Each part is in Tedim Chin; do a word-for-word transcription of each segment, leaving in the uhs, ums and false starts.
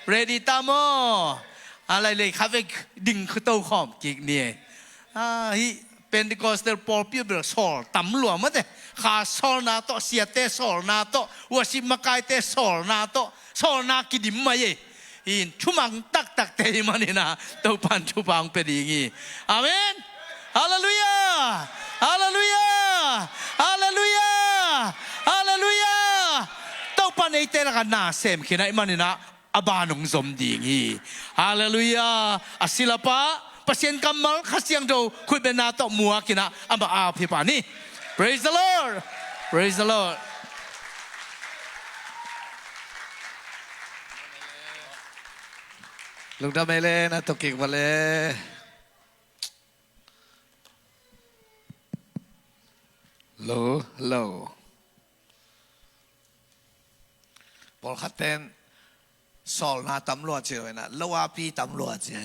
Ready ta maw? A lai lei kha vek ding khuto khawm kik ni. A, hih Pentecostal pawlpi bel sawl tam lua mate. Kha sawlna tawh, siate sawlna tawh, worship makaite sawlna tawh, sawlna kidim mai ei. In thumang taktakte hi maninah Topan thupha hong pia ding hi. Amen. Halleluiah. Halleluiah. Halleluiah. Halleluiah. Topan eite lakah na sem khin ahih maninah a ban hong zom ding hi. Halleluiah. A silapa Pasian kammal Kha Siangtho khutbetna tawh muakinah amah a ap hi pah ni. Praise the Lord. Praise the Lord. Lungdam ei le, na tokik male. Lo lo. Pawlkhat ten sawlna tam lua ci lo inah, lo a pi tam lua ci.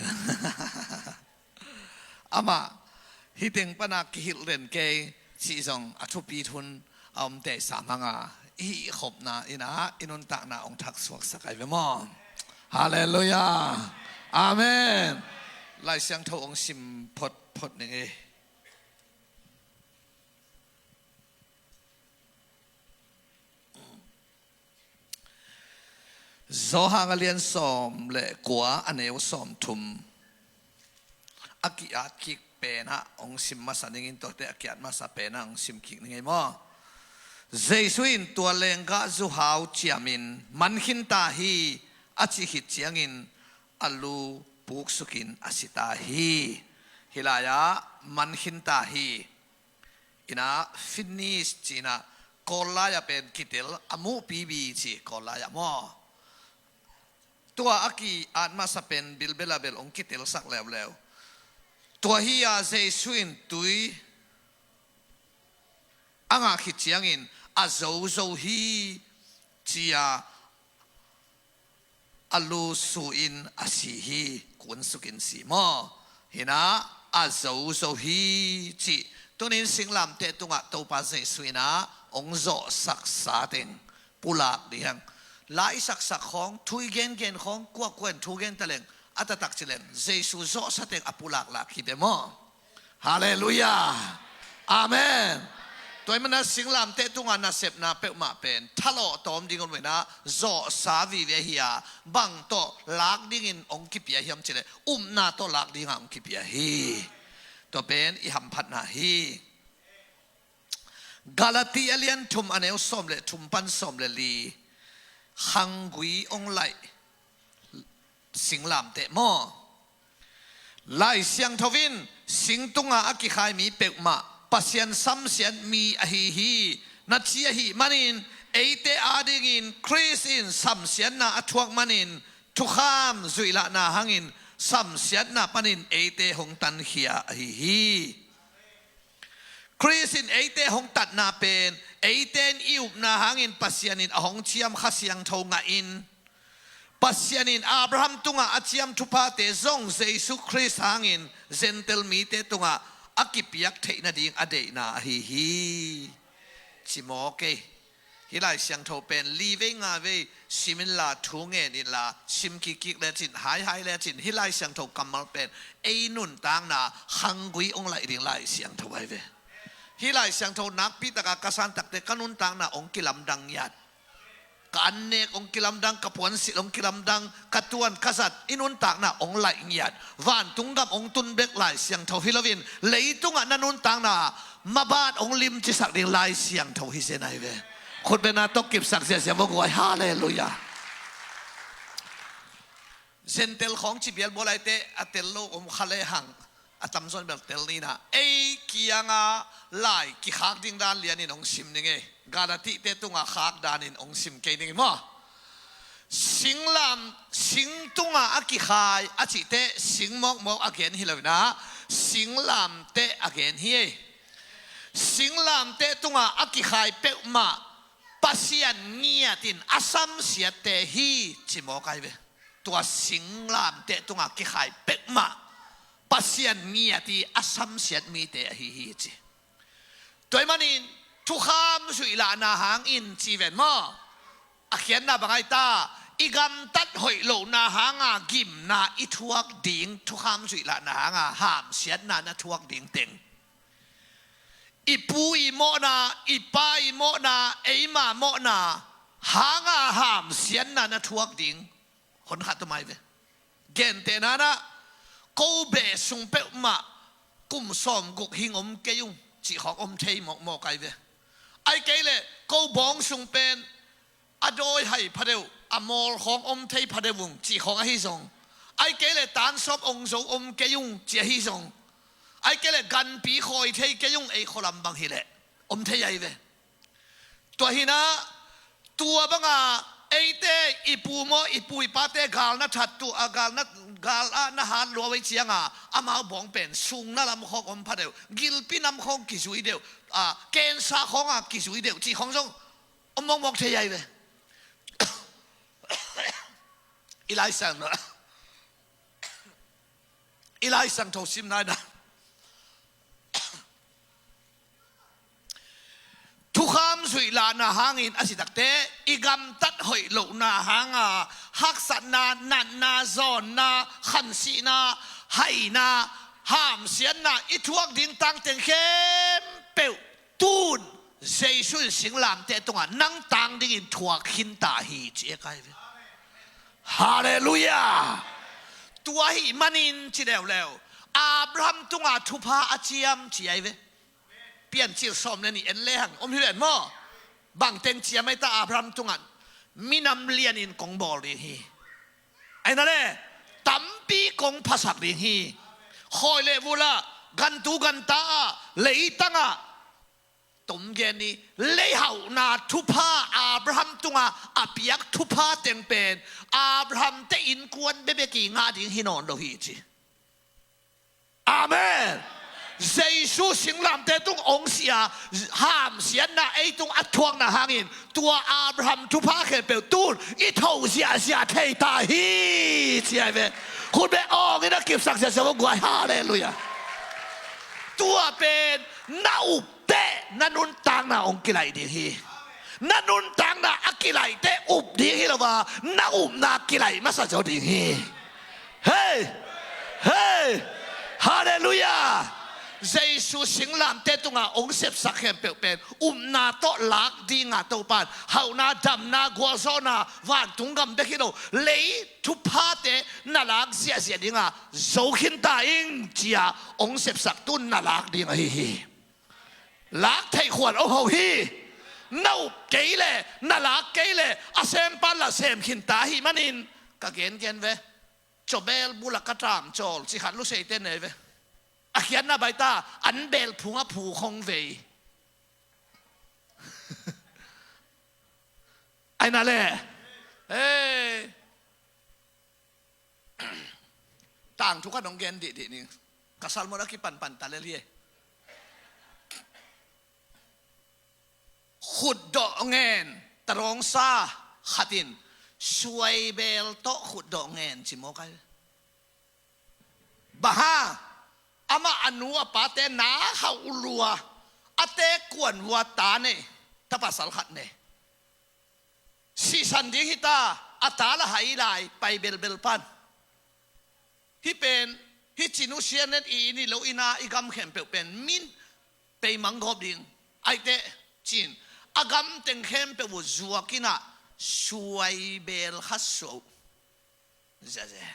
Amah hih teng pana kihilh den kei cih zong a thupi thun a om tei sam hanga, i hih khopna inah i nuntakna hong thaksuaksak ai ve maw? Halleluiah. Amen. Lai Siangtho hong sim photphot ning ei. Johan a lian sawm le kua, a neu sawm thum. A ki-at kik penah hong sim masa ningin, tuate a ki-at masa penah hong sim kik ning ei maw? Jesu in tua lenggah zuhau ciamin, "Man khin ta hi," a cih khit ciangin a lu puksukin a si ta hi. Hih lai-ah man khin ta hi. Inah finish ci-inah Kawl lai-ah pen kitel, a muh pibi ci Kawl lai-ah maw? Tua a ki-at masa pen Bilbel ah bel hong kitelsak leuleu. Tua hi-a Jesu in tui a ngah khit ciangin a zozo hi ci-a a lu su-in a si hi, kunsukin si maw? Hinah a zozo hi cih. Tunin singlamteh tungah Topa Jesu inah hong zawhsaksa teng pulak ding hi hang. Lai i saksak khawng, thu i gengen khawng, kuakua in thu gen taleng, a taktak cileng Jesu zawhsa teng a pulaklak hi ve maw? Halleluiah. Amen. Tua ahih manin singlamteh tunga nasepna peuhmah pen thalawh tawm ding om inah zawhsa vive hi-a, bang tawh lak dingin hong kipia hiam cileh, upna tawh lak dinga hong kipia hi. Tua pen i hamphatna hi. Galati a lian thum, a neu sawm le thum pan sawm le li. Khanggui hong laih singlamteh maw? Lai Siangtho in sing tunga a kikhai mi peuhmah Pasian samsiat mi ahi hi, na ci ahih manin, eite adingin Khrist in samsiatna a thuak manin, thukham zuihlahna hangin samsiatna panin eite hong tankhia ahi hi. Khrist in eite hong tatna pen, eite in i upna hangin Pasian in a hong ciam Kha Siangtho ngah in, Pasian in Abraham tungah a ciam thuphate zong Jesu Khrist hangin Gentile mite tungah a kipiak theih nading a deihna ahi hi, ci mawk ei. Hih Lai Siangtho pen li vei nga vei sim inla, thu ngen inla, sim kikkik lecin, haihai lecin, hih Lai Siangtho kammal pen ei nuntakna khanggui hong laih ding Lai Siangtho ahi ve. Hih Lai Siangtho nakpi taka ka san takte ka nuntakna hong kilamdang ngiat. Ka annek hong kilamdang, ka puansilh hong kilamdang, ka tuan ka zat i nuntakna hong laih ngiat. Vantung gam hong tun bek Lai Siangtho hi loin, leitungah na nuntakna mabat hong limcisak ding Lai Siangtho hi zen ahi ve. Khutbetna tawh kipsak ziazia vua guai. Halleluiah. Gentile khawng ci bialbual aite a tel lo om kha lehang, a tamzaw in bel tel ni inah, ei kianga lai kikhak ding dan lianin hong sim ning ei. Galatite tunga khak danin hong sim kei ning ei maw? Singlam, sing tunga a kikhai a cihte sing mawkmawk a gen hi lo inah, singlamteh a gen hi ei. Singlamteh tunga a kikhai peuhmah Pasian ngiatin a samsiatte hi, ci mawk ahi ve. Tua singlamteh tunga kikhai peuhmah Pasian ngiat i a samsiat mite ahi hi, ci. Tua ahih manin thukham zuihlahna hangin ci ven maw? A khiatna bang ahi ta, i gamtat hoih lohna hanga gimna i thuak ding, thukham zuih lahna hanga hamsiatna na thuak ding teng, i pu i mawhna, i pa i mawhna, eima mawhna hanga hamsiatna na thuak ding hon khat tua mai ve. Gentehna-in ah, ko beh sung peuhmah kum sawmguk hing om kei ung cih khawng om thei mawkmawk ai ve. Ai kei leh ko bawng sung pen a dawi hai pha deuh, a mawl khawng om thei pha deuh ung cih khawng ahi zong, ai kei leh tan sawm ong zo om kei ung cih ahi zong, ai kei leh ganpi khawi thei kei ung, ei khualam bang hileh om thei ai ve. Tua hi-in ah, tua banga eite i pu maw, i pu i pate gal na that tu a, gal na, gal ah na hat lua uh ei cianga, amau bawng pen sung na lam khawng om pha deuh, gilpi nam khawng kizui deuh, a, cancer khawng a kizui deuh cih khawng zong om mawkmawk thei ai ve. I Lai Siangtho, i Lai Siangtho sim nai na. Thukham zuih lahna hangin a si takte, i gamtat hoih lohna hanga haksatna, natna, zawnna, khansihna, haina, hamsiatna i thuak ding tangteng khempeuh tun Jesu in singlamteh tungah nang tang dingin thuak khin ta hi, ci e kai ve. Halleluiah. Tua ahih manin ci leuleu, Abraham tungah thupha a ciam ci ai ve. Piancil sawm le nih en lehang om hi ven maw? Bangteng ciam ai ta Abraham tungah, minam lianin kong bawl ding hi. Ai na le, tampi kong phasak ding hi. Khawi le vul ah, gantu ganta ah, leitang ah, tom gen ni, leihauhna thupha, Abraham tungah a piak thupha teng pen Abraham te innkuan bekbek i ngah ding hi nawn lo hi ci. Amen. Jesu singlamteh tung ong si a, hamsiatna ei tung a thuakna hangin tua Abraham thupha khempeuh tun i tho ziahziah thei ta hi, ci ai ve. Khut beh awng in a kipsak ziahziah vo guai. Halleluiah. Tua pen na up teh na nuntakna ong kilaih ding hi. Na nuntakna a kilaih teh up ding hi lo a, na upna kilaih masa zaw ding hi. Hei! Hei! Halleluiah! Jesu singlamteh tungah ong sepsak khempeuh pen upna tawh lak dinga Topan hauhna, damna, gualzawhna, vantung gam bek hi lo, lei thuphate na lak ziahziah dinga zo khin ta ing, ci-a ong sepsak tun na lak ding ahi hi. Lak theih khuan ong ho hi. Na up kei leh, na lak kei leh, a sempa lah sem khin ta ahih manin, ka gengen ve. Cawbel bul ah ka tangcawl ci khat luseite nei ve. A khiatna baita, an bel phung a phu khong vei. Ai na le. Ei. Tangthu khat ong gen dihdih ning. Ka salmon a kipanpan ta lel hi e. Khutdawh ngen, tarawngsa khat in suaibel tawh khutdawh ngen ci mawk ai. Bang hang, amah a nu a pate na khauh lua, a teek kuan lua ta nei, ta pasal khat nei. Sihsan ding hi ta, a ta lah hai lai, pai belbel pan. Hih pen, hih ci nusia nen i inn i lo inn a i gam khempeuh pen min pei mang gawp ding. Aiteh, ci-in, a gam teng khempeuh uh zuak in ah suaibel khat suah uh. Ziazia.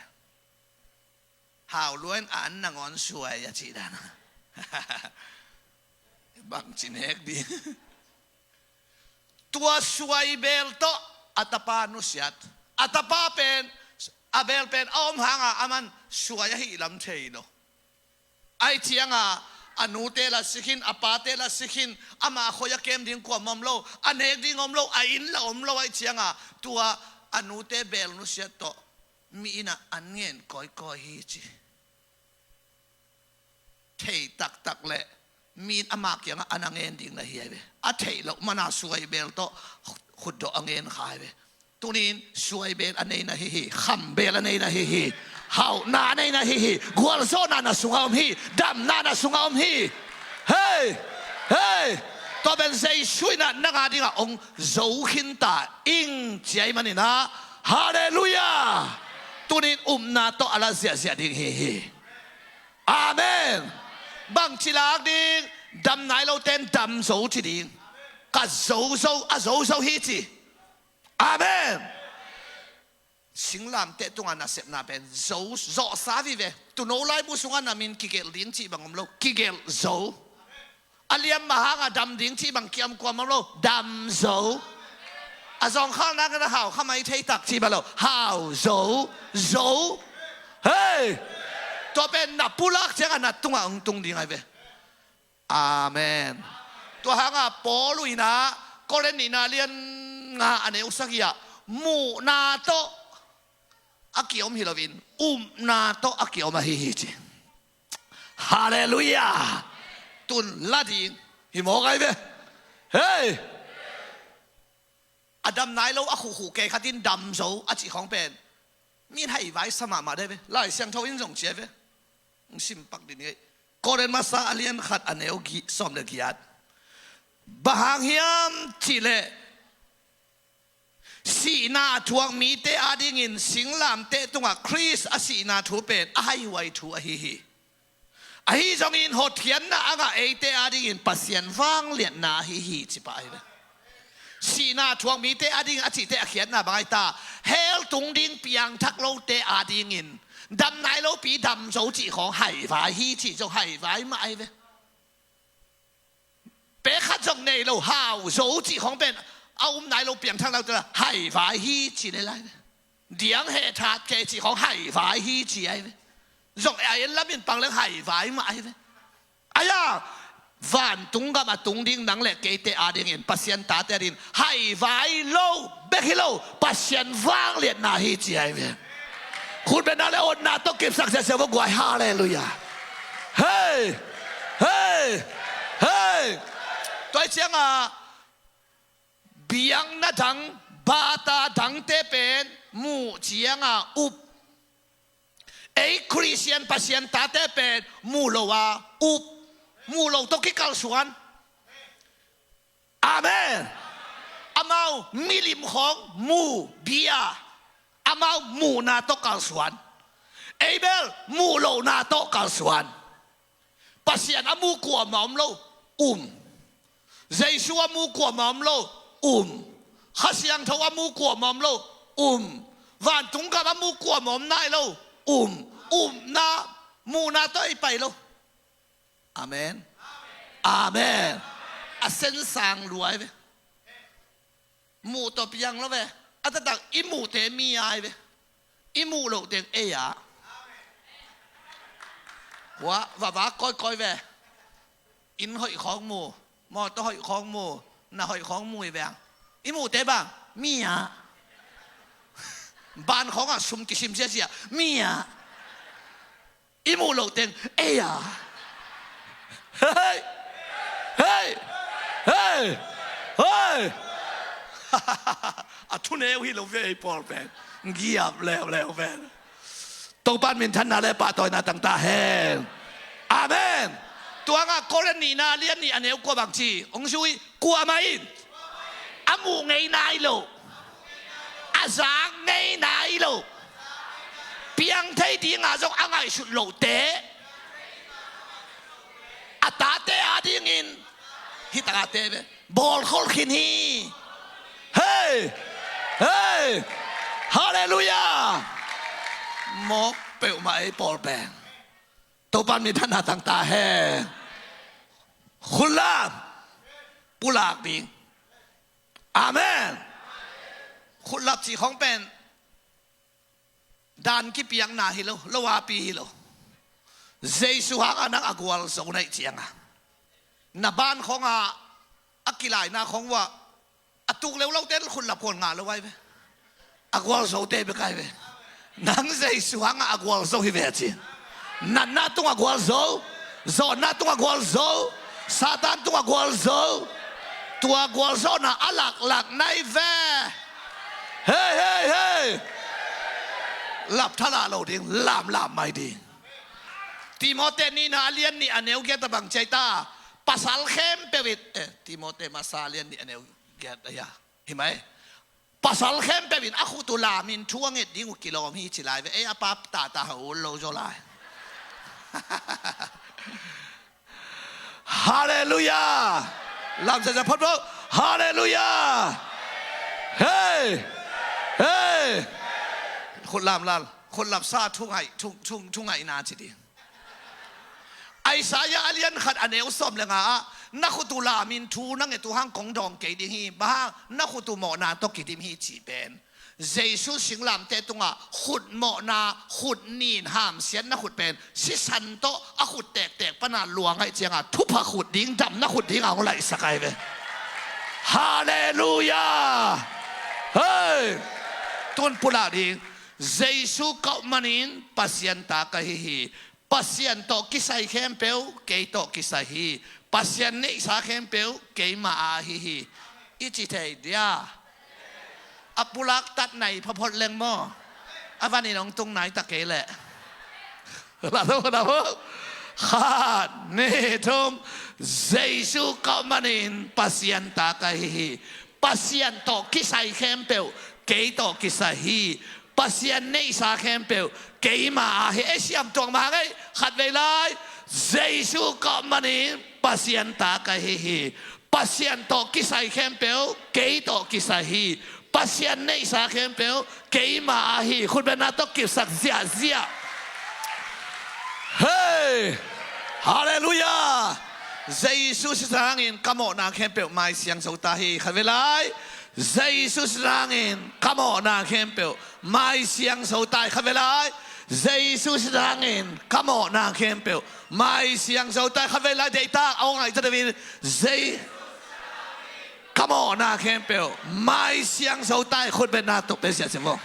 Hau lua in a an nangawn suai a cih dan. Bangci nek ding. Tua suaibel tawh a tapa nusiat. A tapa pen, a bel pen a om hanga aman suai ahih lam thei lo. Ai cianga a nute lah si khin, a pate lah si khin, ama khoi a kem ding kuamah om lo, a nek ding om lo, a inn lah om lo ai cianga tua a nute bel nusiat tawh mi inn ah an ngen kawikawi hi ci. Thei taktak leh mi in ama kiangah an a ngen ding na hi ai ve. A theih loh mana suaibel tawh khutdawh a ngen kha ai ve. Tunin suaibel a nei na hi hi, khambel a nei na hi hi, hauhna a nei na hi hi, gualzawhna na sungah om hi, damna na sungah om hi. Hei! Hei! Tua pen Jesu in ah nang a dingah ong zo khin ta ing ci ai manin ah, Halleluiah. Tunin upna tawh a la ziahziah ding hi hi. Amen. Bangci lak ding? Dam nai lote in dam zo ci ding. Ka zo zo, a zo zo hi ci. Amen. Singlamteh tungah nasepna pen zo, zawhsa vive. Tuuno laibu sungah na min kigelh ding cih bang om lo, kigelh zo. A liam mah hangah dam ding cih bang kiam kuam om lo, dam zo. A zawngkhal nak in a hau kha mai thei tak cih bang lo, hau zo, zo. Hei. Tua pen na pulak ciangah na tungah hong tung ding ahi ve. Amen. Tua hangah Paul in ah Korin nihna lian nga a neu sagih ah muhna tawh a kiom hi loin upna tawh a kiom ahi hi ci. Halleluiah. Tun la ding hi mawk ahi ve. Hei. A dam nai lo a khuhkhuh kei khat in dam zo a cih khawng pen mi in haivai sa mahmah dei ve. Lai Siangtho in zong ci ahi ve. Hong sim pak dih ni. Korin masa a lian khat a neu sawm le giat. Bang hang hiam cih leh sihna a thuak mite adingin singlamteh tungah Khrist a sihna thu pen a haihuai thu ahi hi. Ahi zongin hotkhiatna a ngah eite adingin Pasian vangliatna ahi hi ci pah ahi ve. Sihna a thuak mite adingin a cihte a khiatna bang ahi ta, hell tung ding piangthak lote adingin dam nai lopi dam zo cih khawng haivai hi cih zong haivai mah ahi ve. Pek khat zong nei lo, hau zo cih khawng pen a um nai lo piangthak lote la haivai hi ci le lai ve. Diang heh that kei cih khawng haivai hi ci ahi ve. Zong a en lamin pang leng haivai mah ahi ve. Aia, vantung gam a tung ding nang le keite adingin, Pasian tate adingin haivai lo bek hi lo, Pasian vangliatna hi ci ahi ve. Khut beng na le otna tawh kipsak siasia va guai. Halleluiah. Hei. Hei. Hei. Tua hi ciangah biakna dang, bata dangte pen muh ciangah up. Ei Khristian Pasian tate pen mu lo a up, mu lo tawh kikalsuan. Amen. Amau milim khawng mu bia, amau muhna tawh kalsuan. Ei bel mu lohna tawh kalsuan. Pasian a mu kuamah om lo, um. Jesu a mu kuamah om lo, um. Kha Siangtho a mu kuamah om lo, um. Vantung gam a mu kuamah om nai lo, um. Upna, muhna tawh i pai lo. Amen. Amen. A sensang lua ahi ve. Muh tawh piang lo ve. A taktak i muhte mi ahi ve. I muh loh teng ei a. Hua vava kawikawi ve. Inn hoih khawng mu, mawtaw hoih khawng mu, na hoih khawng mu hi veng. I muhte bang mi a. Ban khawngah sum kisim siasia mi a. I muh loh teng ei a. Hei. Hei. Hei. Hei. A thuneu hi lo ve ei pawl pen. Giap leuleu pen. Topan minthanna le pahtawina tang ta hen. Amen. Tua ngah Korin nihna lian nih a neu kua bang ci hong zui, kuamah in a muh ngei nai lo, a zak ngei nai lo, piang thei dinga zong a ngaihsut lohte, a tate adingin hih takate ve bawlkhol khin hi. Hei. Hei. Halleluiah. Mawk peuhmah ei pawl pen. Topan minthanna tang ta hen. Khutlap pulak ding. Amen. Khutlap cih khawng pen dan kipiakna hi lo, lo api hi lo. Jesu hangah nang a gualzo na hih ciangah, na ban khawngah a kilaina khawng uah a tuk leulote khutlap khual ngah lo ahi ve. A gualzote bek ahi ve. Nang Jesu hangah a gualzo hi ve a ci. Natna tungah gualzo, zawnna tungah gualzo, Satan tungah gualzo. Tua gualzawhna a laklak na hi ve. Hei, hei, hei. Lapthalah lo ding, lamlam mai ding. Timote nihna a lian nih a neu giat a bang ci ahi ta, pasal khempeuh in, eh, Timote masa a lian nih a neu giat ahi a. Hi mai. Pasal khempeuh in a khut uh lamin thu a nget ding uh kilawm hi ci lai ve. Ei a pa tata ha ul lo zaw lai. Halleluiah. Lam sa sa phot phot. Halleluiah. Hei. Hei. Khut lam lal. Khut lam sa thu ngai, thu, thu, thu ngai na ci di. Isaiah a lian khat a neu sawm le nga ah, na khut uh lamin thu na nget uh hang kong dawng kei ding hi, bang hang na khut uh mawhna tawh kidim hi cih pen Jesu singlamteh tungah khut mawhna, khut nin hamsiatna khut pen sisan tawh a khut tektek pana luang ahih cianga thupha khut ding, damna khut dinga hong laihsak ahi ve. Halleluiah. Hei. Tun pulak ding. Jesu ka up manin Pasian ta ka hi hi. Pasian tawh kisai khempeuh kei tawh kisai hi. Pasian neihsa khempeuh keimah a hi hi. I ci thei dia? A pulak tat nai phaphot leng maw? A vanin hong tung nai ta kei leh. La tho, la tho. Khat, nih, thum. Jesu ka up manin Pasian ta ka hi hi. Pasian tawh kisai khempeuh kei tawh kisai hi. Pasian neihsa khempeuh keimah a hi. Ei siam tuak mah hang ei. Khatvei lai. Jesu ka up manin Pasian ta ka hi hi. Pasian tawh kisai khempeuh kei tawh kisai hi. Pasian neihsa khempeuh keimah a hi. Khutbetna tawh kipsak ziahziah. Hei. Halleluiah. Jesu sisan hangin ka mawhna khempeuh maisiang zo ta hi. Khatvei lai. Jesu sisan hangin ka mawhna khempeuh maisiang zo ta hi. Khatvei lai. Jesu sisan hangin ka mawhna khempeuh maisiang zo ta hi. Khatvei lai. Deihtak a hong ngaihta deuh in. Je- Ka mawhna khempeuh maisiang zo ta hi. Khutbetna tawh pia ziahziah vo.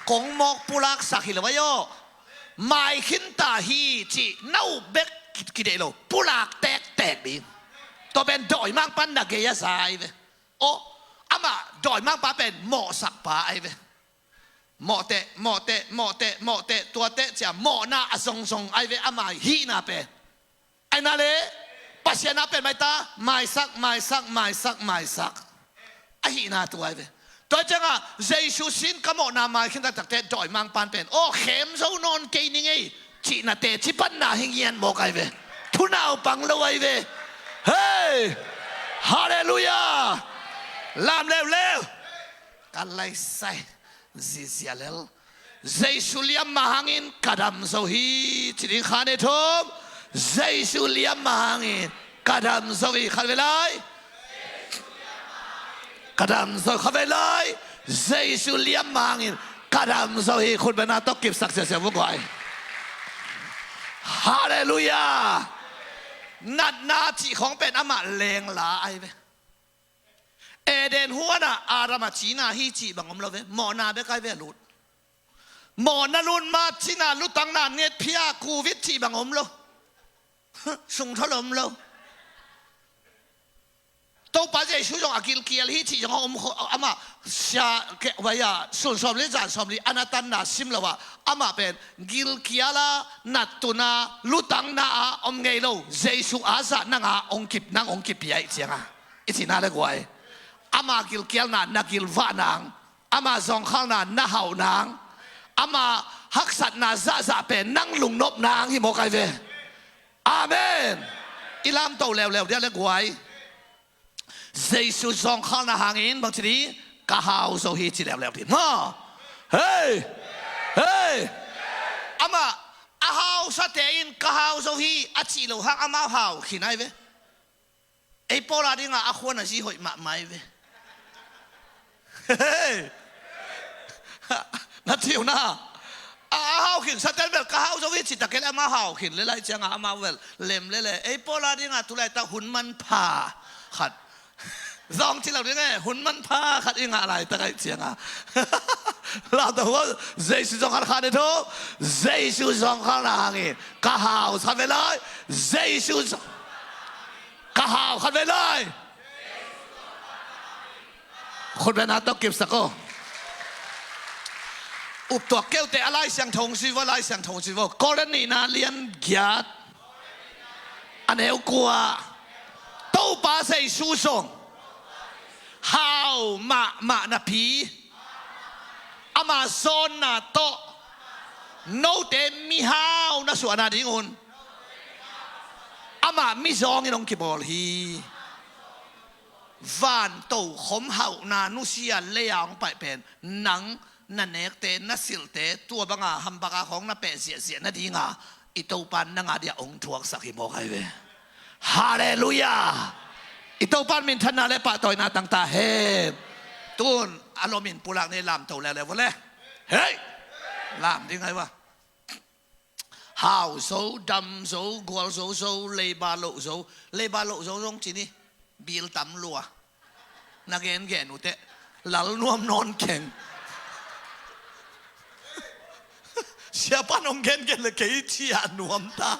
Kong mawk pulaksak hi lo ahi aw. Mai khin ta hi cih na up bek kideih lo. Pulak tektek ding. Tua pen dawimangpa na gei a za ahi ve. Aw, amah dawimangpa pen mawhsakpa ahi ve. Mawhteh, mawhteh, mawhteh, mawhteh, tuateh cia mawhna a zongzong ahi ve ama hihna pen. Aina le Pasian a pen maita, maisak, maisak, maisak, maisak. A hihna tu ahi ve. Tua cianga Jesu sin ka mawhna mai khin taktakte dawimangpan pen aw khem zo nawn kei ning ei. Cihna teci panna hi ngian mawk ahi ve. Thunaupang lo ahi ve. Hei! Halleluiah! Lam leuleu. Ka laisai. Zizia lel. Jesu liamma hangin ka dam zo hi. Ci ding kha ne thum. Jesu liamma hangin ka dam zo hi. Khatvei lai. Ka dam zo. Khatvei lai. Jesu liamma hangin ka dam zo hi. Khutbetna tawh kipsak siasia vung guai. Halleluiah. Natna cih khawng pen amah lengla ahi ve. Eden huanah Adam a cina hi cih bang om lo ve. Mawhna bek ahi ve a lut. Mawhna lut ma cina lutangna netphia covid cih bang om lo. Sungthawl om lo. Topa Jesu zong a gilkial hi cih zong a om kho, amah sia keh vai a sun sawm li zan sawm li a na tanna sim lo ah amah pen gilkial a nattun a lutangna a om ngei lo. Jesu a zah nang a ong kip nang ong kipia ih cianga i cihna le guai. Ama gilkialna na gilvah nang, ama zawngkhalna na hauh nang, ama haksatna zahzah pen nang lungnop nang hi mawk ahi ve. Amen. I lamto leuleu dia le guai. Jesu zawngkhalna hangin bangci di ka hau zo hi ci leuleu di maw? Hei. Hei. Ama a hausate in ka hau zo hi a cih lo hang amau hau khin ahi ve. Ei pawl a dinga a khuan a zi hoih mahmah hi ve. Na ciu na a, a hau khin satel bel ka hau zo hi ci ta kei le amau hau khin le lai cianga amau bel lem le le ei pawl a dinga tu lai ta hun manpha khat zawng ci lo ding e hun manpha khat i ngah lai ta kai cianga. Lau ta hua Jesu zawngkhal khat i tho. Jesu zawngkhal na hangin ka hau sa ve lai. Jesu zawng Ka hau khat ve lai. Khutbetna tawh kipsak aw. Uptuak keute a Lai Siangtho hong zui vaw, Lai Siangtho hong zui vaw. Korin nihna lian giat a neu kua. Topa Jesu zong Hau mahmah napi, ama zawnna tawh note mihau na suahna dingun amah mizawngin hong kibawl hi. Van tokhom hauhna nusia lei-a hong paih pen nang na nekte, na silhte, tua banga hambaka khawng na peh ziahziah nadinga i Topan nang a dia hong thuaksak hi mawk ahi ve. Halleluiah. I Topan minthanna le pahtawina tangta hen. Tun a lomin pulak ni lamto leuleu vua le. Hei, lam ding ahi va. Hau zo, dam zo, gual zo zo, leiba loh zo. Leiba loh zo zong ci ni. Bil tam lua. Na gengen uh teh lal nuam nawn keng. Siapa nong gengen le kei ci-a nuam ta.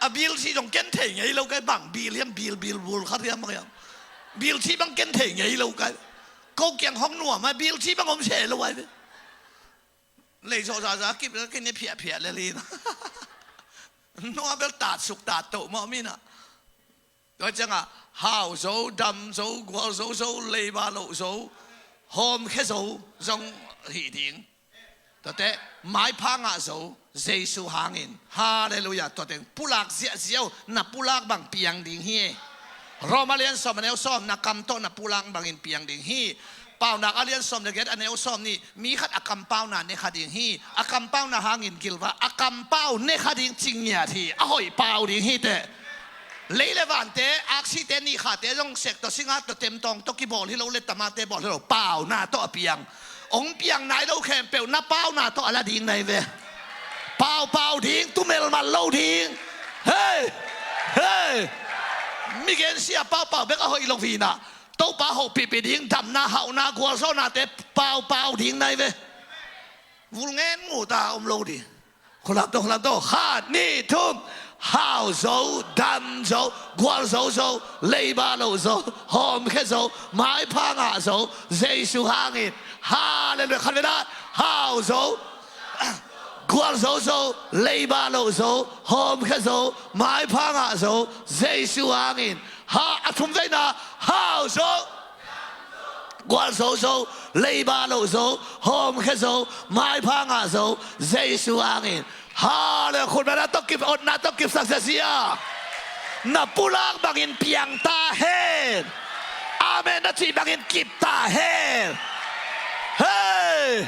A bil ci zong ken thei ngei lo kai bang bil hiam bil bil bul khat hiam bang hiam. Bil ci bang ken thei ngei lo kai. Ko kiang hong nuam a bil ci bang om se lo ai. Lei zawh zaza kip kei ne phiahphiah le lin. Nua bel tatsuk tattoh mawh mina. Tua ciangah hau zo, dam zo, gual zo zo, leiba loh zo, hawmkhia zo zong hih ding. Tuate maipha ngah zo Jesu hangin. Halleluiah. Tuate pulak ziahziah uh, na pulak bang piang ding hi. Roma lian sawm a neu sawm, na kam tawh na pulak bangin piang ding hi. Paunak a lian sawm le giat a neu sawm nih, mi khat a kampauna nekha ding hi. A kampauna hangin gilva a kampau nekha ding cingngiat hi. A hoih pau ding hi teh. Lei le vante, aksite, nikhate zong sek tawh singa tawh temtawng tawh kibawl hi lo le tamate bawl hi lo, pauna tawh a piang. Hong piang nai lo khempeuh na pauna tawh a la ding nai ve. Paupau ding, tumelmal lo ding. Hei! Hei! Mi gensia paupau bek a hoih lo vina. Topa hohpihpih ding, damna, hauhna, gualzawhnate paupau ding nai ve. Vul ngen ngu ta om lo ding. Khulam to, khulam to. Khat, nih, thum. Hau zo, dam zo, gual zo zo, leiba lo zo, hawmkhia zo, maipha ngah zo, Jesu hangin. Halleluiah. Khat vena, hau zo, gual zo zo, leiba lo zo, hawmkhia zo, maipha ngah zo, Jesu hangin. Ha, a thum veina, hau zo, gual zo zo, leiba lo zo, hawmkhia zo, maipha ngah zo, Jesu hangin. Hale, khutbetna tawh kip, otna tawh kipsak ziazia. Na pulak bangin piang ta hen. Amen na cih bangin kip ta hen. Hei!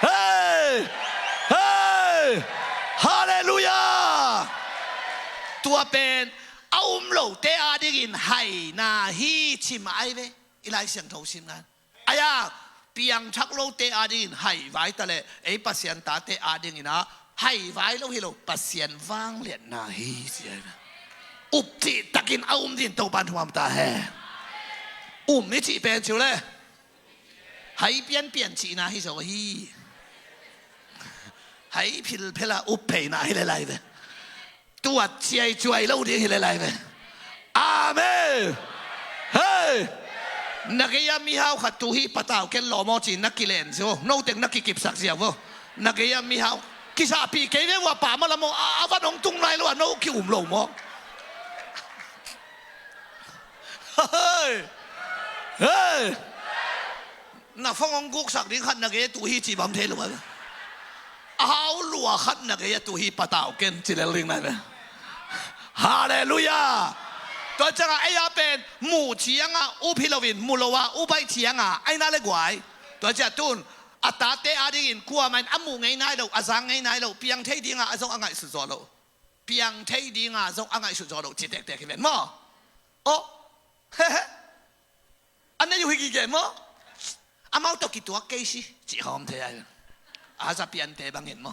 Hei! Hei! Halleluiah. Tua pen a um lote adingin haina hi ci mah ai ve. I Lai Siangtho sim nan ai a piangthak lote adingin haivai ta leh ei Pasian tate adingin ah haivai lo hi lo, Pasian vangliatna hi ci ai ve. Up cihtakin a um din Topan thuam ta hen. Um i cih pen ciu le hai pianpian cihna hi zo hi. Hai philphela up pheina hi le lai ve. Tuat ciaicuai lo ding hi le lai ve. Amen. Hei! Na gei-a mihau khat tu hi patau ken lawm aw ci na kilen zia vo. Notek na kikipsak zia vo. Na gei-a mihau kizahpih kei ve vua pa ma lam aw, a, a van hong tung nai lo a no ki-um lo maw? Hei! Hei! Na fong hong guksak ding khat na gei tu hi ci bam thei lo a. A hau lua khat na gei a tu hi patau ken ci lel ding nai ve. Halleluiah. Tua ciangah ei a pen muh ciangah up hi loin mu lo a up aih ciangah ai na le guai. Tua ciah tun a tate adingin kuamah in a muh ngei nai lo, a zang ngei nai lo, piang thei dingah a zong a ngaihsut zaw lo. Piang thei dinga zong a ngaihsut zaw lo ci tektek hi ven maw? Aw. Hehe. A nei uh hi gige maw? Amau tawh kituak kei si cih hawm thei ai. A za piante bangin maw?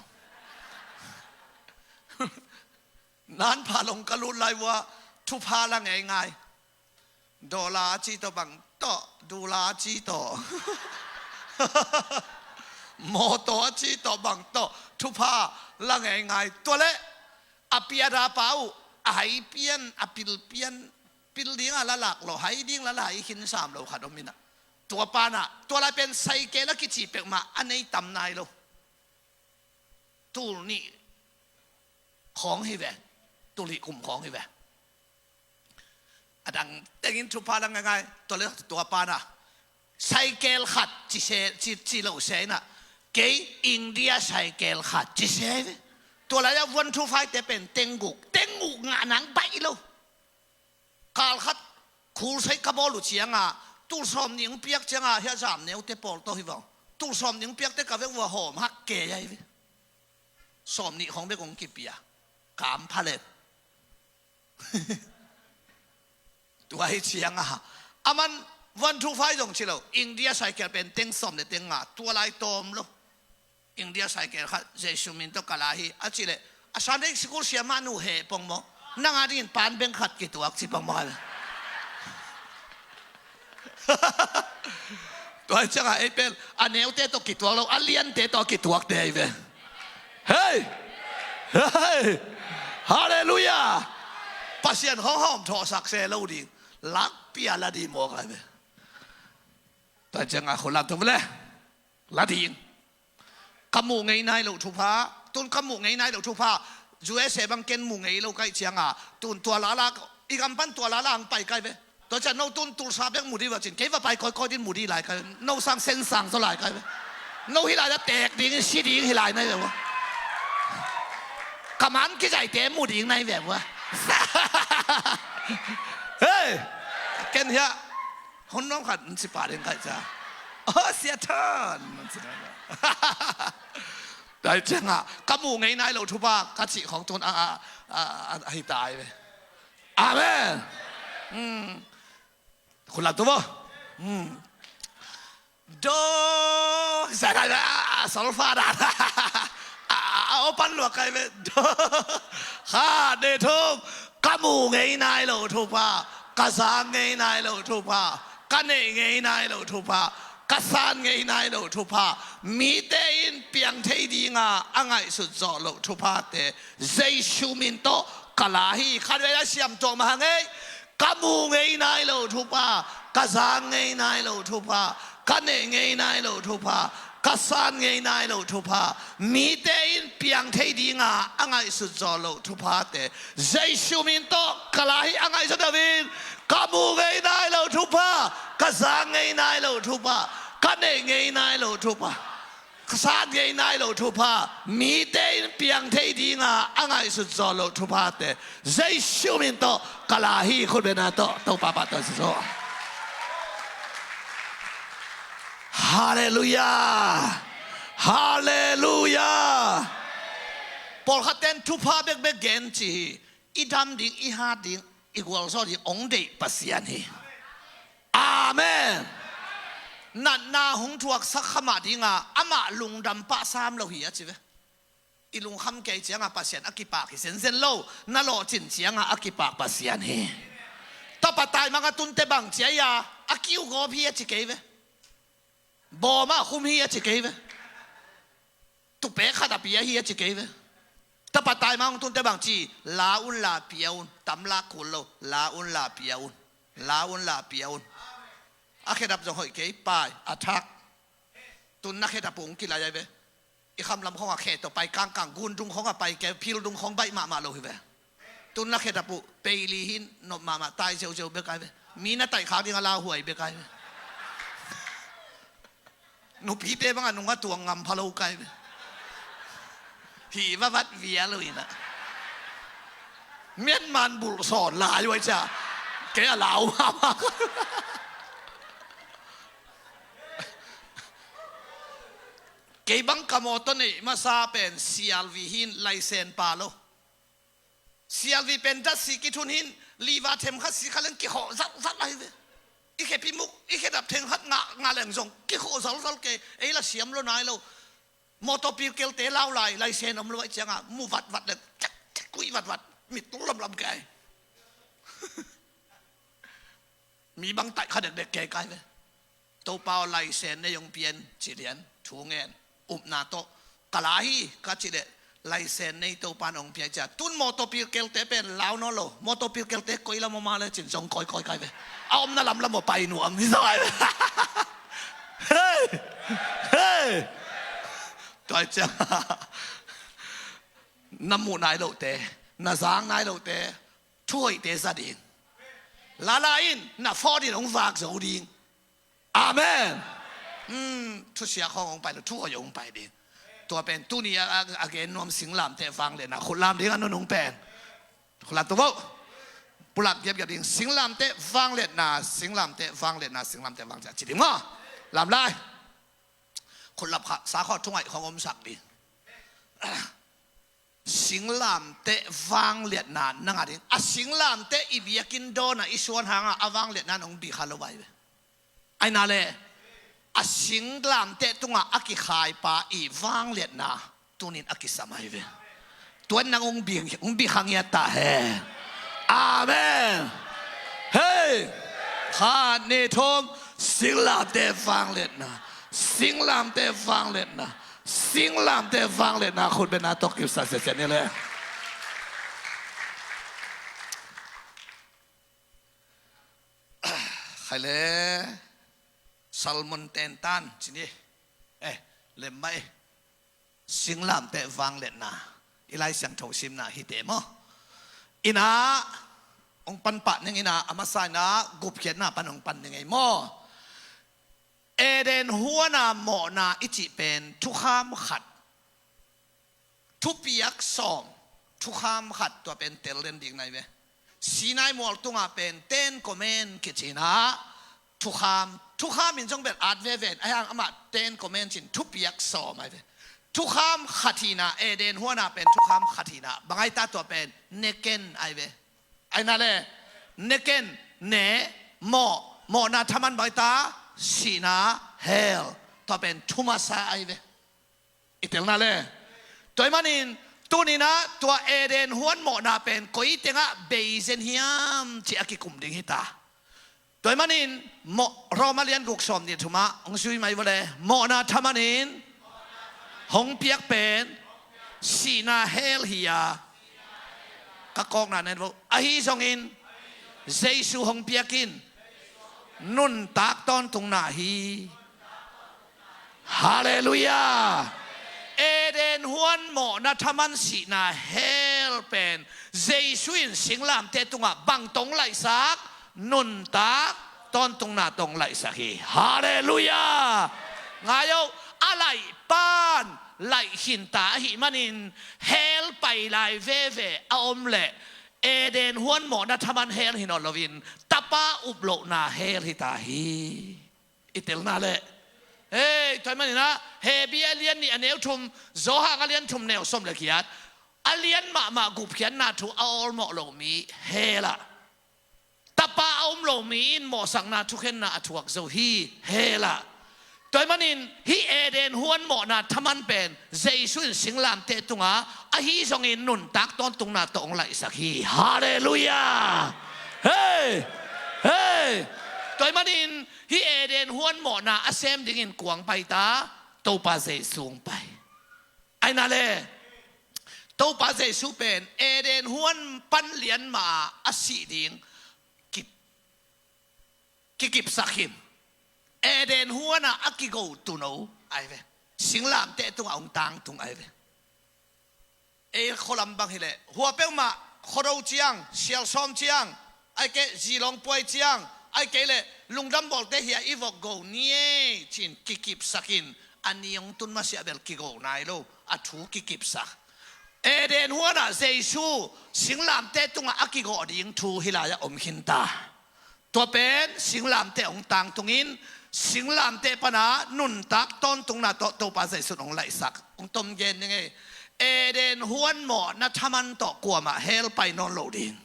Nanpha long ka lut lai vua thupha la ngei ngai. Dollar a ci tawh bang tawh, dula a ci tawh, mawtaw a ci tawh bang tawh thupha la ngei ngai. Tua leh a piata pa uh a hai pian, a pil pian, pil ding a la lak lo, hai ding la la hai khin sam lo khat om inah. Tua panah tua lai pen saikeh la kici peuhmah a nei tam nai lo. Tul nih khawng hi ve. Tul nih kum khawng hi ve. A dang tengin thupha dang ngaingai. Tua le tua pana cycle khat ci se, ci, ci lo se inah, kei India cycle khat ci se ve. Tua lai-ah one two five te pen teng guk, teng guk ngah nang baih lo. Kal khat khulsai ka bawl uh cianga, tul sawm nih hong piak cianga, hia zam neute pawl tawh hi vang. Tul sawm nih hong piakte ka vek uh a hawm hak kei ahi ve. Sawm nih khong bek hong kipia. Kam pha lem. Tua hi cianga, aman one two five zong ci lo. India cycle pen teng sawm le teng nga, tua lai tawm lo. India cycle khat Jesu min tawh ka la hi a cih leh, a Sunday school siamah nu heh pong maw? Nang a dingin pan beng khat kituak ci pong maw? Tua hi ciangah ei pen a neute tawh kituak lo, a liante tawh kituakte ahi ve. Hei! Hei! Halleluiah! Pasian hong hawm thawhsak se lo ding, lakpia la ding maw kai ve. Tua hi ciangah khua lam tung le la ding. Ka muh ngei nai loh thupha, tun ka muh ngei nai loh thupha, U S A bang ken muh ngei lo kai cianga, tun tua lala, i gam pan tua lala ang pai kai ve. Tua ciang no tun Tulsa bek mu di va cin, kei va pai kawikawi din mu di lai kai ve. No sang sen sang zaw lai kai ve. No hi lai da tek ding, si ding hi lai nai ve ua. Ka man kizaite mu ding nai ve ua. Hei! Ken hia. Hun nong khat n ci pah ding kaih ca. Oh, Siathon! N ci dai. Dai ciangah ka muh ngei nai lo thupha ka cih khong tun a, a, a, a, a hi tai ve. Amen. Hmm. Khun lam tu maw? Hmm. Do, za, da, da, solfa, da, da. A, a, a, opan luak kai ve. Do, kha, de, thum. Ka muh ngei nai lo thupha, ka zang ngei nai lo thupha, ka neih ngei nai lo thupha, ka san ngei nai lo thupha, mite in piang thei dinga a ngaihsut zawh loh thuphate Jesu min tawh ka la hi. Khatvei a siam tuak mah hang ei. Ka muh ngei nai lo thupha, ka zang ngei nai lo thupha, ka neih ngei nai lo thupha, ka san ngei nai lo thupha, mite in piang thei dinga a ngaihsut zawh loh thuphate Jesu min tawh ka la hi. A ngaihsut deuhin, ka muh ngei nai lo thupha, ka zang ngei nai lo thupha, ka neih ngei nai lo thupha, ka san ngei nai lo thupha, mite in piang thei dinga a ngaihsut zawh loh thuphate Jesu min tawh ka la hi. Khut beng na tawh Topa pahtawi sa zaw. Halleluiah. Halleluiah. Pawlkhat ten thupha bekbek gen ci hi. I dam ding, i hat ding, i gualzo ding hong deih Pasian hi. Amen. Natna hong thuaksak kha mah dinga amah lungdam pah sam lo hi a ci ve. I lungkham kei cianga Pasian a kipak hi zenzen lo, na lawhcin cianga a kipak Pasian hi. Tapa taimang a tunte bang cia ia a kiugawp hi a ci kei ve. Bawma khum hi a ci kei ve. Tupek khat a pia hi a ci kei ve. Tapa taimang tunte bang ci, la un la pia un, tam lak kul lo, la un la pia un, la un la pia un. A khedap zong hoih kei, pai a thak. Tun na khedap uh hong kilai ai ve. I khamlam khong a khe tawh pai kangkang, gundung khong a pai kei, phildung khong baih mahmah lo hi ve. Tun na khedap uh peili hin nop mahmah, tai zeuzeu bek ai ve. Mi na taih khak ding a lauhuai bek ai ve. Nupite bangah nung a tuang ngam pha lo kai ve. Hi vavat via lo inah. Mianman bulh sawn lai uai cia. Kei a lau mahmah. Kei bang ka mawtaw neih masa pen C R V hin laisen pa lo. C R V pen datsi kithun hin liva themkhat si kha leng kikhawh zalzal ahi ve. I khepi muk, i khedap thengkhat ngah, ngah leng zong kikhawh zalzal kei, ei la siam lo nai lo. Mawtaw pilkelte lau lai, laisen om lo aih cianga mu vatvat leng cek cek kuih vatvat, mit lamlam kei. Mi bang taih kha dekdek kei kai ve. Topa aw laisen nei hong pian ci lian thu ngen upna tawh ka la hi ka ci leh laisen nei Topa in hong pia cia. Tun mawtaw pilkelte pen lau nawn lo. Mawtaw pilkelte koi lam aw ma le cin zong kawikawi kai ve. A omna lamlam aw pai nuam hi zaw ai ve. Hei! Hei! Tua ciang na muh nai lohte, na zang nai lohte, thuhoihte za ding. Lala in na phone in hong vak zo ding. Amen. Thusiak hong hong pai lo, thu hoih hong pai ding. Tua pen tuni a, a gen nuam singlamteh vangliatna, khutlam ding a nunung pen. Khutlam tu vo. Pulak giapgiap ding, singlamteh vangliatna, singlamteh vangliatna, singlamteh vangliatna ci ding maw. Lam lai. Khutlap kha, sa khaw thungaih khong omsak ding. Singlamteh vangliatna na ngah ding. A singlamteh i biakinn dawn a i suan hangah a vangliatna nong bih kha lo vai ve. Aina le a singlamteh tungah a kikhaipa i vangliatna tunin a kisam ai ve. Tuan nang hong bih, hong bih kha ngiat ta hen. Amen. Hei. Khat, nih, thum. Singlamteh vangliatna. Singlamteh vangliatna. Singlamteh vangliatna khut bena tawh kipsa siasia ni le. Khai le. Salmon tentan ci ni. Eh, lemmai. Singlamteh vangliatna. I Lai Siangtho simna hite maw. Ina hong pan pah ning ina, a masa ina gupkhiatna pan hong pan ning ei maw. Eden huana mawhna i cih pen thukham khat, thupiak sawm, thukham khat, tua pen tel den ding nai ve. Sinai mual tungah pen Ten Command kicina thukham, thukham in zong bel at veve in, ahi hang amah Ten Command cin thupiak sawm ai ve. Thukham khat hina, Eden huana pen thukham khat hina, bang ai ta tua pen neken ai ve. Aina le, neken, ne, mawh, mawhna thaman bang ai ta, sihna, hell, tua pen thumasa ai ve. I telna le. Tua i manin, tunina tua Eden huan mawhna pen koi tengah bei zen hiam ci a kikum ding hita. Tua i manin, mawh, Roma lian guk sawm nih thumah hong zui mai vawle, mawhna thamanin hong piak pen sihna hell hi a, ka kawkna nen vo. Ahi zongin Jesu hong piak in nuntak tawntungna hi. Halleluiah. Eden huan mawhna thaman sihna hell pen Jesu in singlamteh tungah bang tong laihsak, nuntak tawntungna tong laihsak hi. Halleluiah. Ngai o, a laih pan laih khinta ahih manin hell pai lai veve a om leh Eden huan mawhna thaman hell hi nawn loin tapa uplohna hell hita hi. I telna le. Hei, tua i maninah Hebru a lian nih a neu thum, Johan a lian thum neu sawm le giat, a lian mahmah gupkhiatna thu a awlmawh lo mi hell ah, tapa a um lo mi in mawhsakna thukhenna a thuak zo hi hell ah. Tua i manin hih Eden huan mawhna thaman pen Jesu in singlamteh tungah ahi zongin nuntak tawntungna tawh hong laihsak hi. Halleluiah. Hei. Hei. Tua i manin hih Eden huan mawhna a sem dingin kuang pai ta, Topa Jesu hong pai. Aina le, Topa Jesu pen Eden huan pan lian mah a sih ding ki, kikipsak hin. Eden huana a kigo tuno ai ve. Singlamteh tungah hong tangtung ai ve. Ei khualam bang hileh hua peuhmah khuado ciang, sialsawm ciang, ai kei zilong puai ciang, ai kei leh lungdam bawlte hia i vok go ni ei cin kikipsakin a ni hong tun masiah bel kigo nai lo, a thu kikipsak. Eden huanah Jesu singlamteh tungah a kigawh ding thu hilai-ah om khinta. Tua pen singlamteh hong tangtungin singlamteh pana nuntak tawntungna tawh Topa Jesu in hong laihsak. Hong tom gen ning ei. Eden huan mawhna thaman tawh kuamah hell pai nawn lo ding.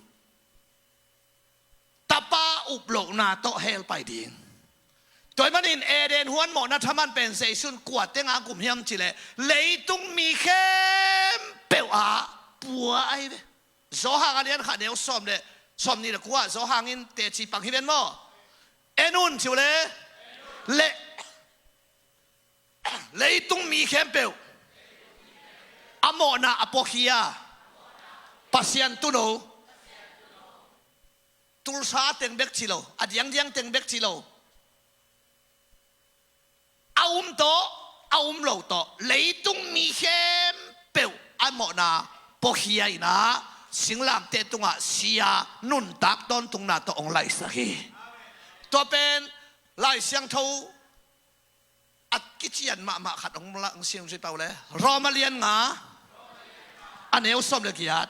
Tapa uplohna tawh hell pai ding. Tua i manin Eden huan mawhna thaman pen Jesu in kua tengah a gum hiam cileh leitung mi khempeuh ah pua ai ve. Johan a lian khat neu sawm le sawm nih le kua, Johan in teci pang hi ven maw. En un ci uh le. Le, leitung mi khempeuh a mawhna a puakhia Pasian tuno. Tulsa teng bek ci lo, a diangdiang teng bek ci lo. A um tawh, a um lo tawh, leitung mi khempeuh a mawhna puakhia inah singlamteh tungah si a, nuntak tawntungna tawh hong laihsak hi. Tua pen Lai Siangtho a kician mahmah khat hong la-, hong sim zi pau le. Roma lian nga, a neu sawm le giat.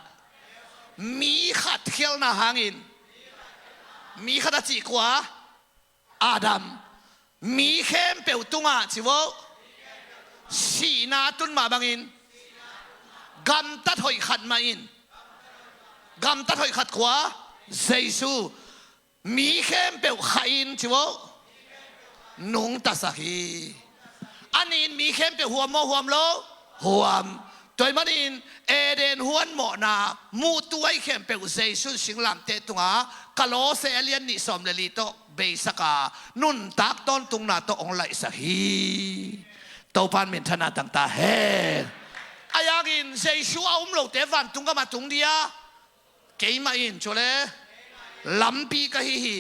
Mi khat khialhna hangin, mi khat a cih kua? Adam. Mi khempeuh tungah ci vo, sihna tun mah bangin, gamtat hoih khat mah in. Gamtat hoih khat kua? Jesu. Mi khempeuh khah in ci vo, nungtasak hi. A nih in mi khempeuh huam maw, huam lo? Huam. Tua ahih manin Eden huan mawhna muhtu ahi khempeuh Jesu in singlamteh tungah, Kolose a lian nih sawm le li tawh beisak a, nuntak tawntungna tawh hong laihsak hi. Topa'n minthanna tang ta hen. Ahi hangin Jesu a um lote vantung gam a tung dia? Keimah in, cu le, lampi ka hi hi.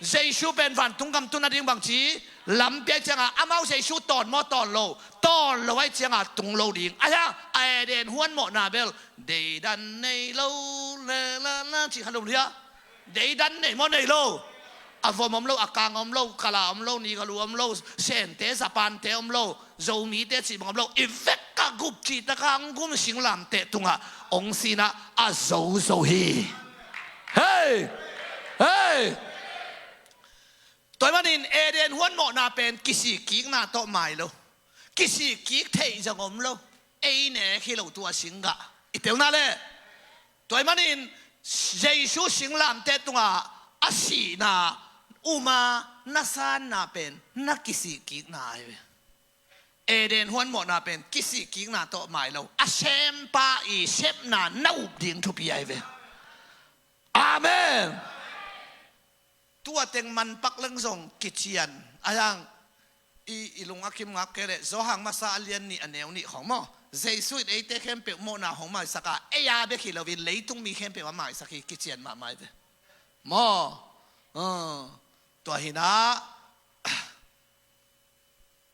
Jesu pen vantung gam tun nading bangci, lampi ahi ciangah, amau Jesu tawn maw, tawn lo? Tawn lo ahi ciangah tung lo ding. Ahi hang, a Eden huan mawhna bel, deidan nei lo, la, la, la, ci kha lo dia? Deidan nei maw, nei lo? A vom om lo, a kang om lo, kala om lo, nigalu om lo, Sente, Japante om lo, Zomite cih bang om lo, i vek a gup cih tak a hong gum singlamteh tungah hong si-in ah a zozo hi. Hei! Hei! Tua ahih manin Eden huan mawhna pen kisik kikna tawh mai lo. Kisik kik theih zong om lo. Ei nek hi lo tua singgah. I telna le. Tua ahih manin Jesu singlamteh tungah a sihna, um a na sanna pen na kisik kikna ahi ve. Eden huan mawhna pen kisik kikna tawh mai lo. A sempa i sepna na up ding thupi ahi ve. Amen. Tua teng manpak leng zong kician. Ahi hang i, i lung a kim ngak kei leh Johan masa a lian nih a neu nih khawng maw? Jesu in eite khempeuh mawhna hong maisak a, ei a bek hi loin leitung mi khempeuh a maisak hi, kician mahmah ahi ve. Maw? Ah, tua hi-in ah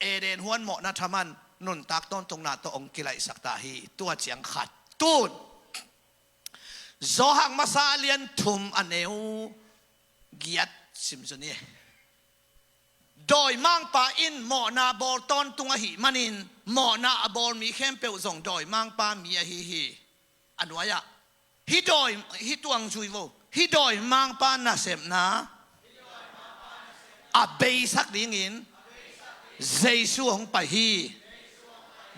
Eden huan mawhna thaman nuntak tawntungna tawh hong kilaihsak ta hi. Tua ciang khat. Tun Johan masa a lian thum a neu giat sim zun hi. Dawimangpa in mawhna bawl tawntung ahih manin, mawhna a bawl mi khempeuh zong dawimangpa mi ahi hi. A nuai-ah, hih dawi, hih tuang zui vo. Hih dawimangpa nasepna a beisak dingin Jesu hong pai hi.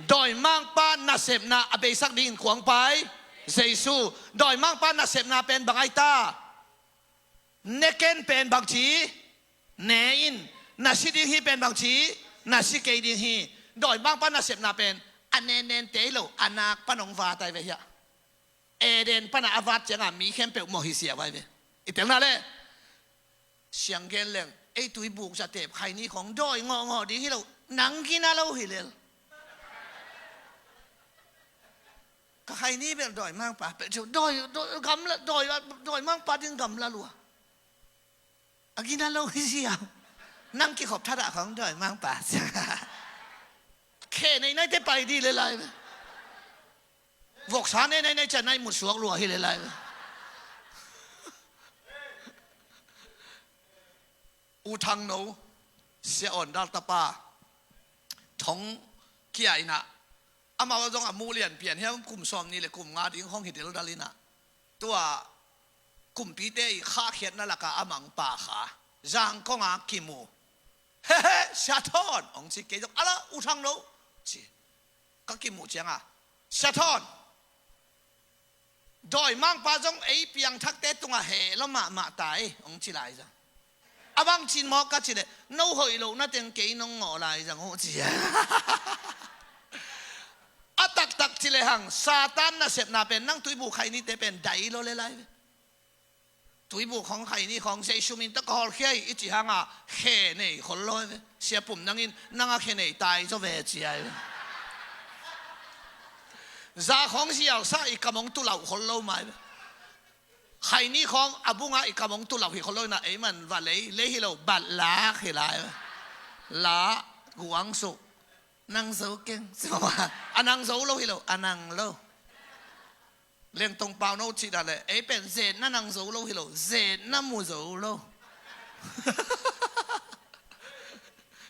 Dawimangpa nasepna a beisak dingin kua hong pai? Jesu. Dawimangpa nasepna pen bang ahi ta? Ne ken pen bangci? Ne in. Na si ding hi pen bangci? Na si kei ding hi. Dawimangpa nasepna pen a nennente hi lo, a nak pan hong vat ahi ve hiah. Eden pan a vat ciangah mi khempeuh mawh hi siau ahi ve. I telna le. Siang gen leng, ei tuibuk zatep khaini khawng dawi ngawhngawh ding hi lo, nang gina lo hi lel. Ka khaini bel dawimangpa peuh ciu, dawi, dawi, gamla, dawi, dawimangpa ding gamla lua. A gina lo hi ziau. Nang kikhop thadah khawng dawimangpa. Khe nei naite pai di le lai. Voksa nei nei nei cian nai mutsuak lua hi le lai. U Thangno, Sia Awn Dal tapa, thong kia in ah, amau zong a muh lian pian hiam, kum sawm nih le kum nga ding hong hi dildal in ah. Tua kumpite i khahkhiatna lakah a mangpa kha, Zangkong a kimu. He he, Sia Thawn, hong ci kei zong, ala, U Thangno, ci. Ka kimuh ciangah, Sia Thawn, dawimangpa zong ei piangthakte tungah heh lua mahmah ta ei, hong ci lai zang. A bang cin maw ka ci leh, no hoih loh na teng kei nong ngawh lai zang uh ci a. A taktak ci lehang, Satan nasepna pen nang tuibuk khainite pen dai lo le lai ve. Tuibuk khawng khaini khawng Jesu min tawh ka hawlkhia hi i cih hangah khe nei khol lo ve. Sia Pum nangin nang a khe nei tai zaw ve ci ai ve. Za khawng zialsa i kam hong tulauh khol lo mai ve. Khaini khawng a bungah i kam hong tulauh hi khol lo inah ei man va lei, lei hi lo, bat lak hi lai ve. La guang suh. Nang zo keng. A nang zo lo hi lo, a nang lo. Lengtong pau no cih dah leh ei pen zetna nang zo lo hi lo, zetna mu zo lo.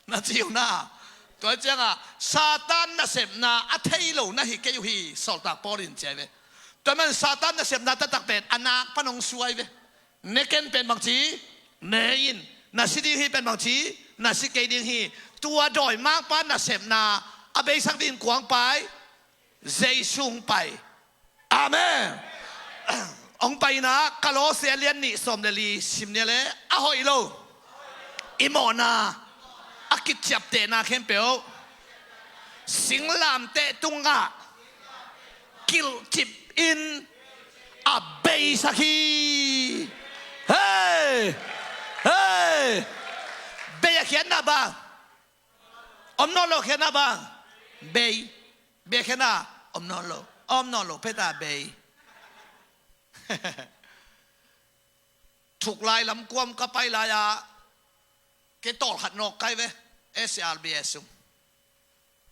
Na ci uh na. Tua ciangah Satan nasepna a thei lo na hi kei uh hi, sawltak Paul in ci ai ve. Tua man Satan nasepna taktak pen a nak pan hong suai ve. Ne ken pen bangci ne in, na si ding hi pen bangci na si kei ding hi. Tua dawimangpa nasepna a beisak ding kuang pai, Jesu hong pai. Amen. Hong paina Kolosse lian nih sawm le li sim ni le, a hoih lo i mawhna a kiciaptehna khempeuh singlamteh tungah kilhcip in a beisak hi. Hei! Hei! Bei a khiatna bang om nawn lo, khiatna bang bei. Bei a khiatna om nawn lo, om nawn lo, peta bei. Thuklai lam kuam ka pai lai-a kei tawlkhat nawk kai ve, S R B S sung.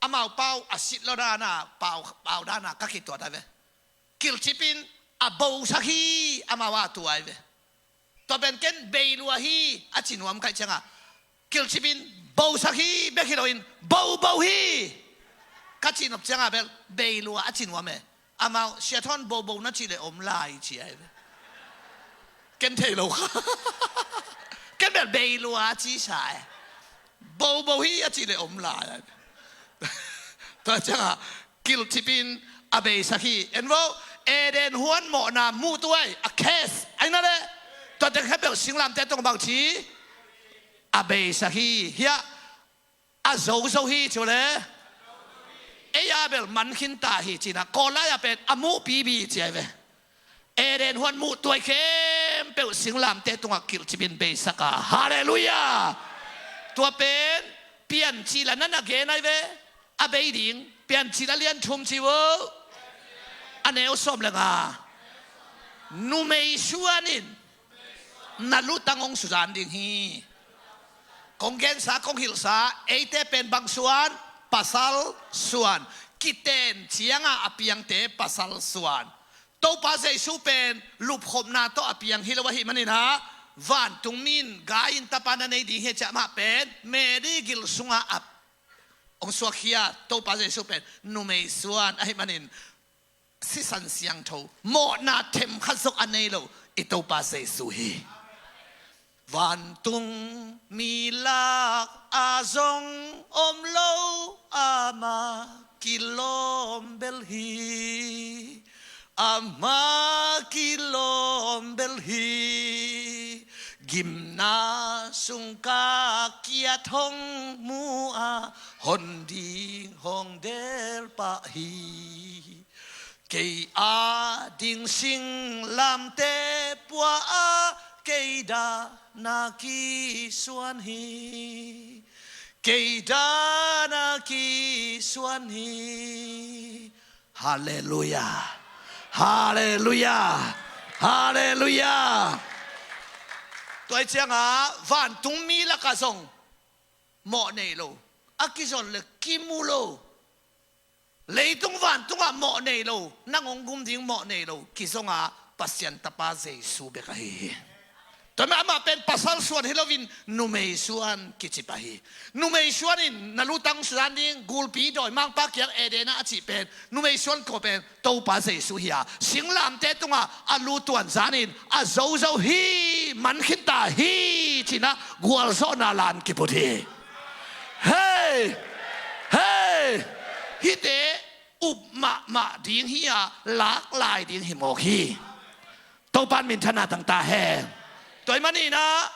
Amau pau a sit lo dana pau, pau dana ka kituat ai ve. Kilhcip in a bosak hi, amau a tu ai ve. Tua pen ken bei lua hi a ci nuam kaih ciangah, kilhcip in bosak hi bek hi loin bobo hi ka ci nop ciangah bel bei lua a ci nuam e. Amau sia thawn bobo na cih le om lai ci ai ve. Ken thei lo kha. Ken bel bei lua a ci sa e. Bobo hi a cih le om lai ai ve. Tua ciangah kilhcip in a beisak hi. En vo, Eden huan mawhna muh tuai a kes ai na le. Tua teng khempeuh singlamteh tungah bangci a beisak hi. Hiah a zozo hi ci uh le. Ei a bel man khin ta hi cina, Kawl lai-a pen a muh pipi ci ai ve. Eden huan muh tuai khempeuh singlamteh tungah kilhcip in beisak a. Halleluiah. Tua pen Piancil a na na gen ai ve. A bei ding Piancil a lian thum ci uh. A neu sawm le nga. Numei suan in na lutang hong suzan ding hi. Kong gensa, kong hilhsa, eite pen bang suan? Pasal suan. Kiten cianga a piangte pasal suan. Topa Jesu pen lupkhopna tawh a piang hi lo ahih manin ah, vantung mi in gai in tapa na nei ding hi a ciah mah pen Mary gil sungah a hong suakkhia Topa Jesu pen numei suan ahih manin, sisan siangtho mawhna themkhat zong a nei lo i Topa Jesu hi. Vantung mi lak a zong om lo, ama kilawm bel hi. Ama kilawm bel hi. Gimna sung ka kiat hong mu a, hon ding hong del pah hi. Kei a ding singlamteh pua a, kei dana kisuan hi. Kei dana kisuan hi. Halleluiah. Halleluiah. Halleluiah. Tua hi ciangah vantung mi lakah zong mawh nei lo, a kizon le kimu lo, leitung vantungah mawh nei lo, nang hong gum ding mawh nei lo, kizonga Pasian tapa Jesu bek ahi hi. Tua mah amah pen pasal suan hi loin numei suan kici pah hi. Numei suan in na lutang suzan ding, gulpi dawimangpa kiang Eden ah a cih pen numei suan ko pen Topa Jesu hi a, singlamteh tungah a lu tuan zanin a zozo hi, man khinta hi cinah gualzawhna lan kiput hi. Hei! Hei! Hihte up mahmah ding hi a, lak lai ding hi mawk hi. Topa in minthanna tang ta hen. Tua ahih maninah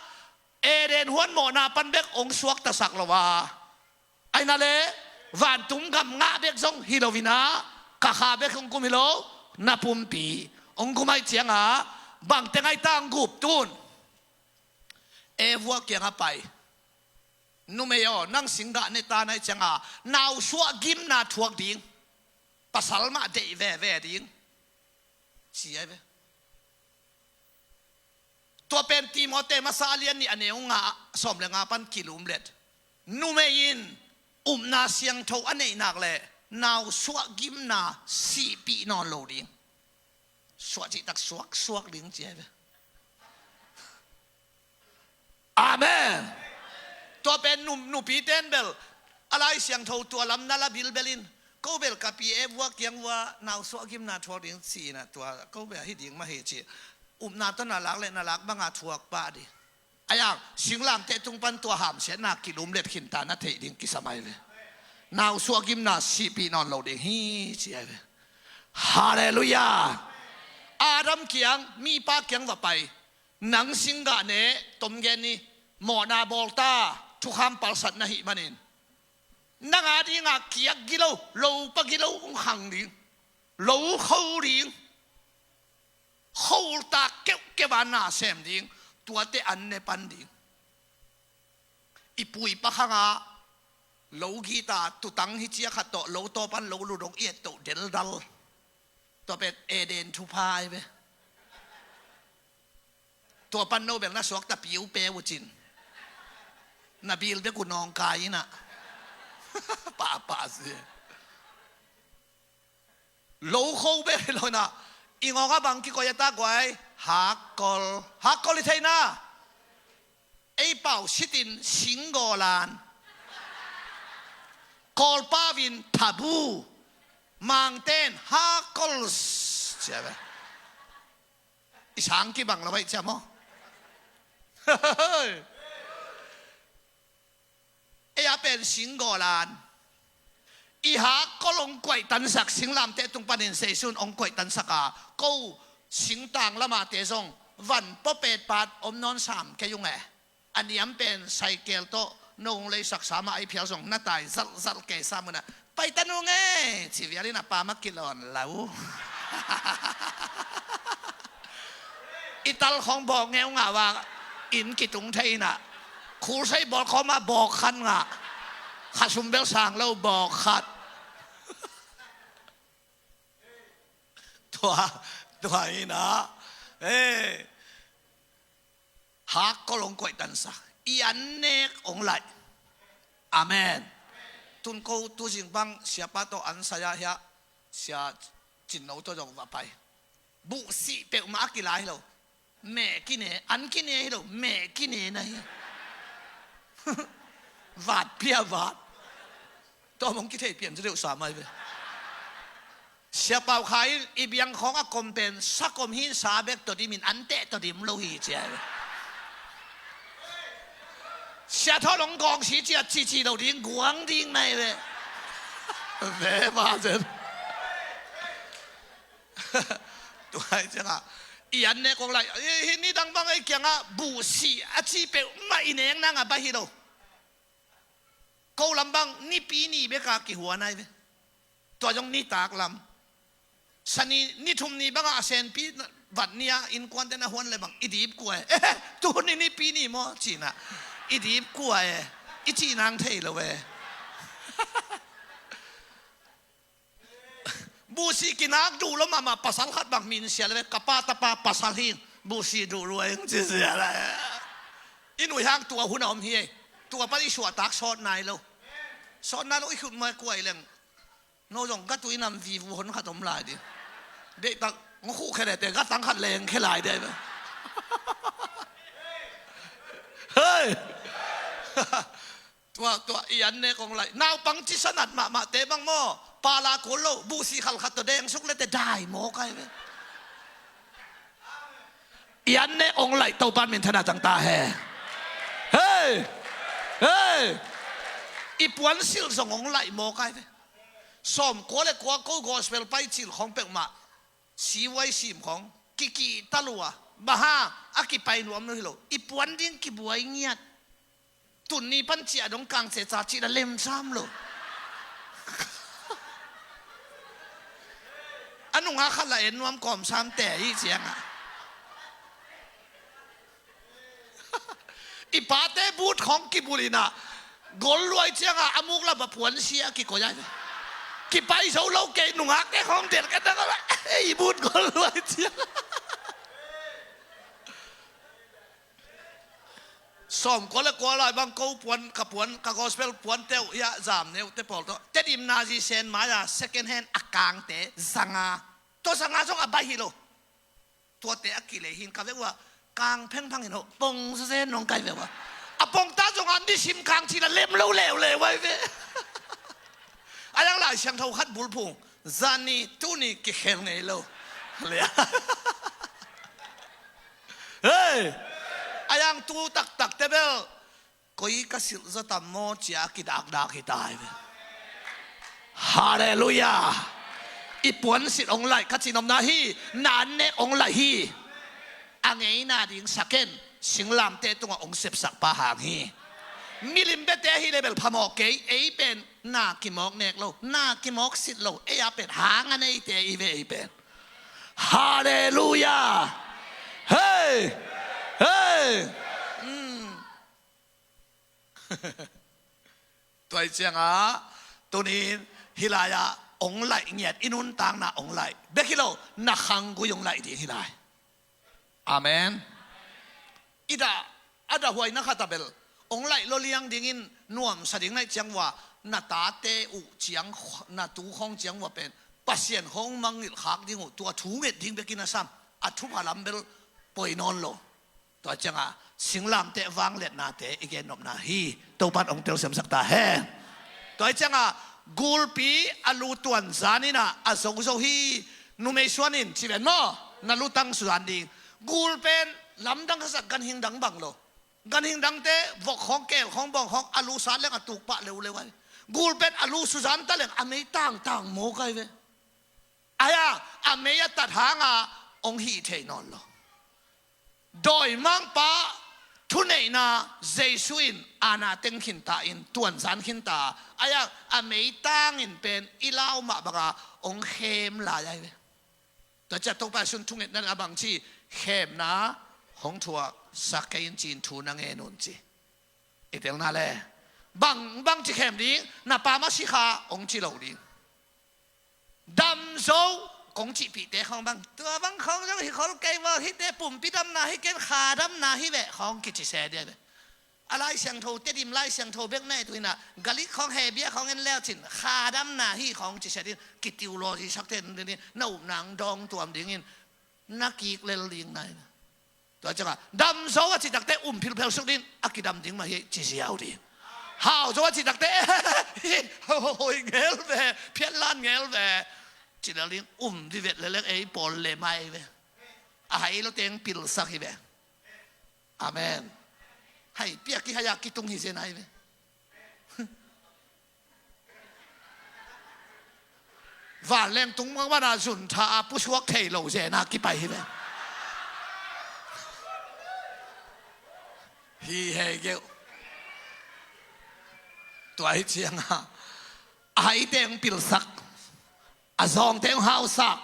Eden huan mawhna pan bek hong suaktasak lo a, ahi na le vantung gam ngah bek zong hi loinah, ka kha bek hong kum hi lo, na pumpi hong gum ahih ciangah, bangteng ahi ta hong gup tun. Eva kiangah pai. Numei aw, nang singgah ne ta na hih ciangah nausuah gimna thuak ding, pasal mah deih veve ding, ci ahi ve. Tua pen Timote masa a lian nih a neu nga, sawm le nga pan kilumlet. Numei in upna siangtho a neih nak leh nausuah gimna sihpih nawn lo ding. suah cihtak suaksuak ding ci ahi ve. Amen. Tua pen nu, nupi ten bel a Lai Siangtho tua lam na la bilbel in, ko bel ka pi e vua kiang vua nausuah gimna thuak ding ci-in ah, tua ko bel hi ding mah hi ci. Upna tawh na lak le na lak banga thuak pah ding. Ayang singlamteh tung pan tua hamsiatna kilumlet khinta na theih ding kisam ahi ve. Nausuah gimna sihpih nawn lo ding hi ci ahi ve. Halleluiah. Adam kiang, mipa kiang va pai. Nang singgah ne, tom gen ni, mawhna bawl ta, thukham palsat na hih manin, nang a dingah kiak gilo, lopa gilo hong khang ding, lo kho ding, kho ultak keuhkeuh a na sem ding, tuate an ne pan ding. I pu i pa khangah lo gita tutang hi cia khat tawh lo taw pan lo lut dong i et toh deldal. Tua pen Eden thupha ahi ve. Tua pan no bel na suakta piu pe uh cin. Na bil bek uh nawngkai inah. Pahpah si. Lo kho bek hi lo inah. I ngawngah bang kikoih a ta guai. Hakkol. Hakkol i theihna. Ei pau sitin singgawlan. Kawlpau in thabu. Mangten hakkol. Cia ve. I sang kibang lo aih cia maw? Ei a pen singgawlan. I hakkol hong kuaihtansak, singlamteh tung panin seisun hong kuaihtansak a, ko singtang lamate zong van pawpet pat om nawn sam kei ung e. A niam pen saikel tawh no hong leisak sam a, ei phial zong na tai zalhzalh kei sam un a, paitan ung e ci vial in a pam a kilawn lo. I tal khawng bawk ngeungah vak inn kitung thei inah. Khulsei bawl khawmah bawk khat ngah. Khasum bel sang lo bawk khat. Tua, tua inah. Ei. Hakkol hong kuaihtansak. I an nek hong laih. Amen. Tun ko tuzing bang siapa tawh an sai ah hiah. Sia Cinno tawh zong va pai. Buhsih peuhmah a kila hi lo. Meh kine, an kine hi lo, meh kine na hi. Vat pia vat. Tawm hong kithei pian cu deuh sa mai ve. Siapau kha in i biang khawng a kom pen sa kom hi in sa bek tawh dim in an teh tawh dim lo hi cia ve. Sia thaw long gawng si cia cici lo ding guang ding na hi ve. Ve va zen. Tua hi ciangah i an nek kong lai hi, ni dang bang ei kiangah buhsih a ci peuhmah i nek nang a bai hi lo. Ko lam bang nipi ni beka kihuan ai ve. Tua zong nitak lam. Sani ni thum ni bangah a senpi vat ni-a innkuante na huan le bang i dip kua e. Ehe, tuhun ni nipi ni maw cinah i dip kua e. I cih nang thei lo e. Buhsih kinak duh lo mahmah pasal khat bang min sia le ka pa tapa pasal hi. Buhsih duh lo eng ci sia le. I nuihang tua hun a om hi ei. Tua pan i suahtak sawt nai lo. Sawt nai lo i khut mai kuai leng. No zong ka tui nam vivu hon khat om lai di. Deihtak ngokhuh khe lete ka tang khat leng khe lai di. Hei. Tua, tua i an nek kong lai. Naupang ci sanat mahmahte bang maw. Pala kul lo, buhsih khalkhat tawh deng suk lete dai maw kai ve. I an nek kong lai Topa minthanna tang ta he. Hei. Hei. I puansilh zong kong lai maw kai ve. Sawm kua le kua ko gospel pai cil khawng peuhmah. Sivuai sim khawng kikih ta lua. Baha a kipai nuam lo hi lo. I puan ding kibuai ngiat. Tun ni pan ciah dong kang ceca cih la lemsam lo. A nungah khat la en nuam kawmsam te i ciangah. I pate but khawng kibulh inah gol luai ciangah a muk la ba puansia kikoih ai. Kipai zo lo kei nungakte khawng delh ka dang a ba ei but gol luai ciangah. Sawm kua le kua lai bang ko puan ka puan ka gospel puan teuh ia zam neuh te pawl tawh Tedim nazi sen mai-a second hand a kangte zanga. Tua zanga zong a bai hi lo. Tuate a kilei hi in ka vek uh a, kang phengphang in ho pong sese nong kai vek uh a, a pong ta zong a nisim kang ci la lem lo leuleu ai ve. A yang Lai Siangtho khat bulphung, zani tuni kikhel ngei lo. Hei, a yang tu taktak te bel koi ka silh zaw tam maw cia kidakdak hi ta hi ve. Halleluiah. I puansilh hong laih ka cihnopna hi. Na an nek hong laih hi. A ngeina ding sa ken, singlamteh tungah hong sepsak pa hang hi. Milim biate hi le bel phamawh kei, ei pen na kimawk nek lo, na kimawk silh lo, ei a pen hang a neite i ve ei pen. Halleluiah. Hei, hei. Tua hi ciangah tunin hih lai-ah hong laih ngiat, i nuntakna hong laih bek hi lo, na khanggui hong laih ding hih lai. Amen. I dah, a dahhuaina khat a bel hong laih lo liang dingin nuamsa ding naih ciang uh a, na tate uh ciang, na tu khawng ciang uh a pen Pasian khawng mangngilh khak ding uh, tua thu nget ding bekin a sam, a thupha lam bel poi nawn lo. Tua ciangah singlamteh vangliatnate i gennopna hi. Topan hong telsiamsak ta hen. Tua hi ciangah gulpi a lu tuanzan inah a zozo hi. Numei suan in ci ven maw, na lutang suzan ding. Gul pen lamdang khasak, ganhing dang bang lo. Ganhing dangte vok khawng, keel khawng, bawng khawng a lu sat leng a tuk pah leuleu ai. Gul pen a lu suzan ta leng a mei tangtang mawk ai ve. Ai-a a mei a tat hanga hong hih thei nawn lo. Dawimangpa thuneihna Jesu in aana teng khinta in tuanzan khinta, ai-a a meitangin pen i lau mah banga hong khem lai ai ve. Tua ciah Topa Jesu in thungetna a bang ci, khemna hong thuaksak kei in ci-in thu na ngen un ci. I telna le bang, bang ci khem ding, na pa mah si kha hong ci lo ding. Damzo kong cihpihte khawng bang, tua bang khawng zong hi khol kei maw, hihte pumpi damna hi ken, kha damna hi veh khawng kici se dia veh. A Lai Siangtho, Tedim Lai Siangtho bek na et uh inah, Galik khawng he bia khawng en leu cin, kha damna hi khawng ci se din, kitiulozi sakte dingin na upna ang dawng tuam dingin na kik lel ding nai. Tua ciangah damzo a cih takte um philphel suk din, a kidam ding mah hi ci ziau ding. Hauzo a cih takte hoi ngel ve, phiatlan ngel ve, ci lel ding, um vivet lelek ei pawl le mai ve. A hai lo teng pilsak hi ve. Amen. Hai piak kihai a kitung hi zen ai ve. Vanleng tung bangmana zun tha a pusuak thei lo zena kipai hi ve. Hi hei geuh. Tua hi cianga a hai teng pilsak, a zawngte hong hausak,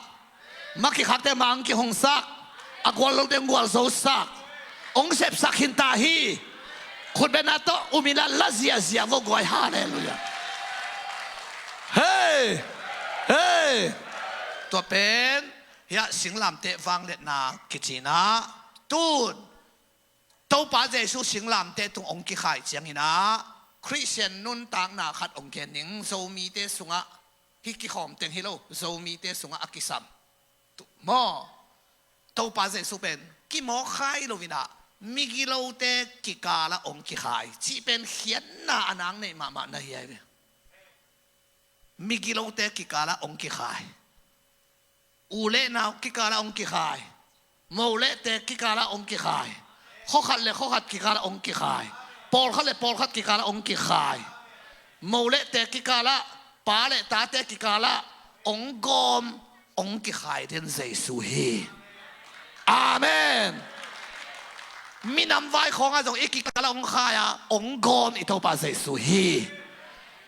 ma kikhakte ma hong kihongsak, a guallote hong gualzosak, hong sepsak khinta hi. Khutbetna tawh um inla la ziazia vo guai. Halleluiah. Hei, hei. Tua pen hiah singlamteh vangliatna kicinah tun Topa Jesu singlamteh tung hong kikhai cianginah Khristian nuntakna khat hong gen ning. Zomite sungah, hih kikhawm teng hi lo, Zomite sungah a kisam tu maw, Topa Jesu pen kimawk khai loinah migilote kikalah hong kikhai cih pen khiatna a nang neih mahmah na hi ai ve. Migilote kikalah hong kikhai. U le nau kikalah hong kikhai. Mo le te kikalah hong kikhai. Khua khat le khua khat kikalah hong kikhai. Pawl khat le pawl khat kikalah hong kikhai. Mo le te kikalah, pa le tate kikalah hong gawm, hong kikhai den Jesu hi. Amen. Minam vai khawngah zong i kikalah hong khai a hong gawm i Topa Jesu hi.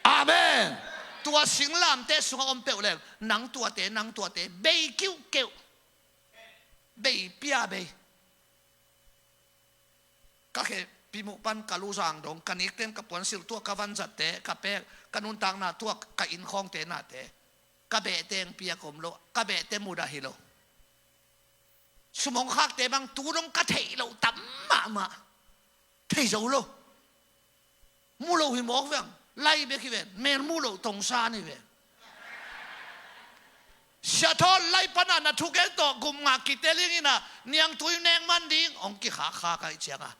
Amen. Tua singlamteh sungah om peuh leng nang tuate, nang tuate bei kiuhkeuh. Bei pia bei. Ka khe pimuh pan ka luzang dong, ka nikten ka puansilh tuah, ka vanzatte ka pek, ka nuntakna tuah, ka innkhawngte nate, ka behteng piak om lo, ka behte mudah hi lo. Sumong khakte bang tu dong ka theih loh tam mahmah. Thei zo lo. Mu lo hi mawk veng, lai bek hi ven, mel mu loh tongsan hi ven. Tia thawn lai pana na thugen tawh gum ngah kitel ing ina, niangtui nek man ding hong kikhakkhak ahih cianga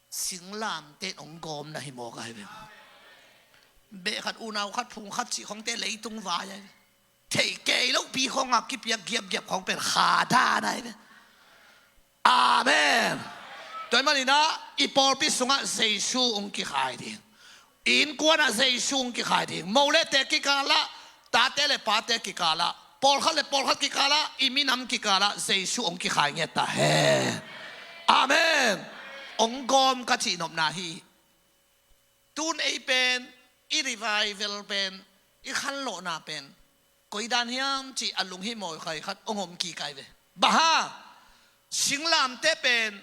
singlamteh in hong gawm na hi mawk ahi ve. Beh khat, unau khat, phung khat cih khongte leitung vai ahi ve. Theih kei lopi khong a kipiak giapgiap khong pen kha dan ahi ve. Amen. Tua ahih manin ah i pawlpi sungah Jesu hong kikhai ding. I innkuan ah Jesu hong kikhai ding. Mo le te kikal ah, tate le pate kikal ah, pawlkhat le pawlkhat kikal ah, i minam kikal ah Jesu hong kikhai ngiat ta hen. Amen. Hong gawm ka cih nopna hi. Tun ei pen, i revival pen, i khanlawhna pen koi dan hiam cih a lunghimawh khai khat hong om kik ahi ve. Bang hang? Singlamteh pen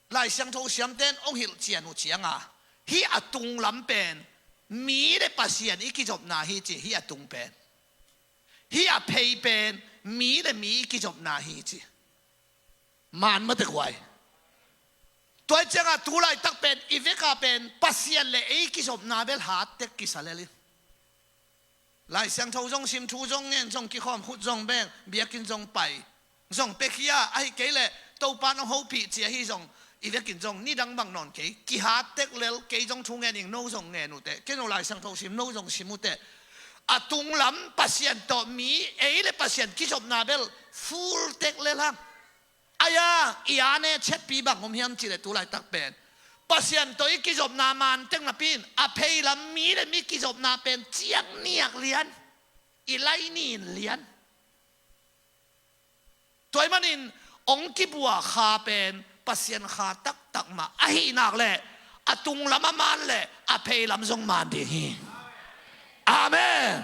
Lai Siangtho siamten hong hilhcian uh cianga, hih a tunglam pen mi le Pasian i kizopna hi ci, hih a tung pen. Hih a phei pen mi le mi i kizopna hi ci. Man matek huai. Tua ahih cianga tu laitak pen i veka pen Pasian le ei kizopna bel hat tek kisa lel in. Lai Siangtho zong sim, thu zong ngen, zong kikhawm, khut zong beng, biakinn zong pai, zong piakhia, ahih kei leh Topa nong hopih ci ahi zong, i vekin zong nidang bang nawn kei, kihat tek lel, kei zong thu ngen ing, no zong ngen uh teh, kei zong Lai Siangtho sim, no zong sim uh teh. A tunglam Pasian tawh mi, ei le Pasian kizopna bel full tek lel hang. Aia, i a ne chetpi bang om hiam cih leh tu laitak pen Pasian tawh i kizopna man tek napi in, a pheilam mi le mi kizopna pen ciang niak lian, i lai nin lian. Tua ahih manin hong kibua kha pen Pasian kha taktak mah ahih nak leh a tunglam a man leh a pheilam zong man ding hi. Amen.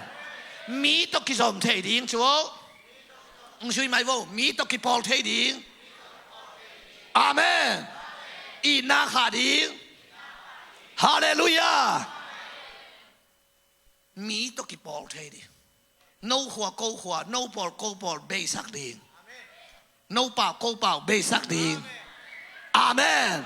Mi tawh kizom thei ding cu. Hong zui mai vo, mi tawh kipawl thei ding. Amen. Itna khah ding. Halleluiah. Mi tawh kipawl thei ding. No khua ko khua, no pawl ko pawl beisak ding. No pau ko pau beisak ding. Amen.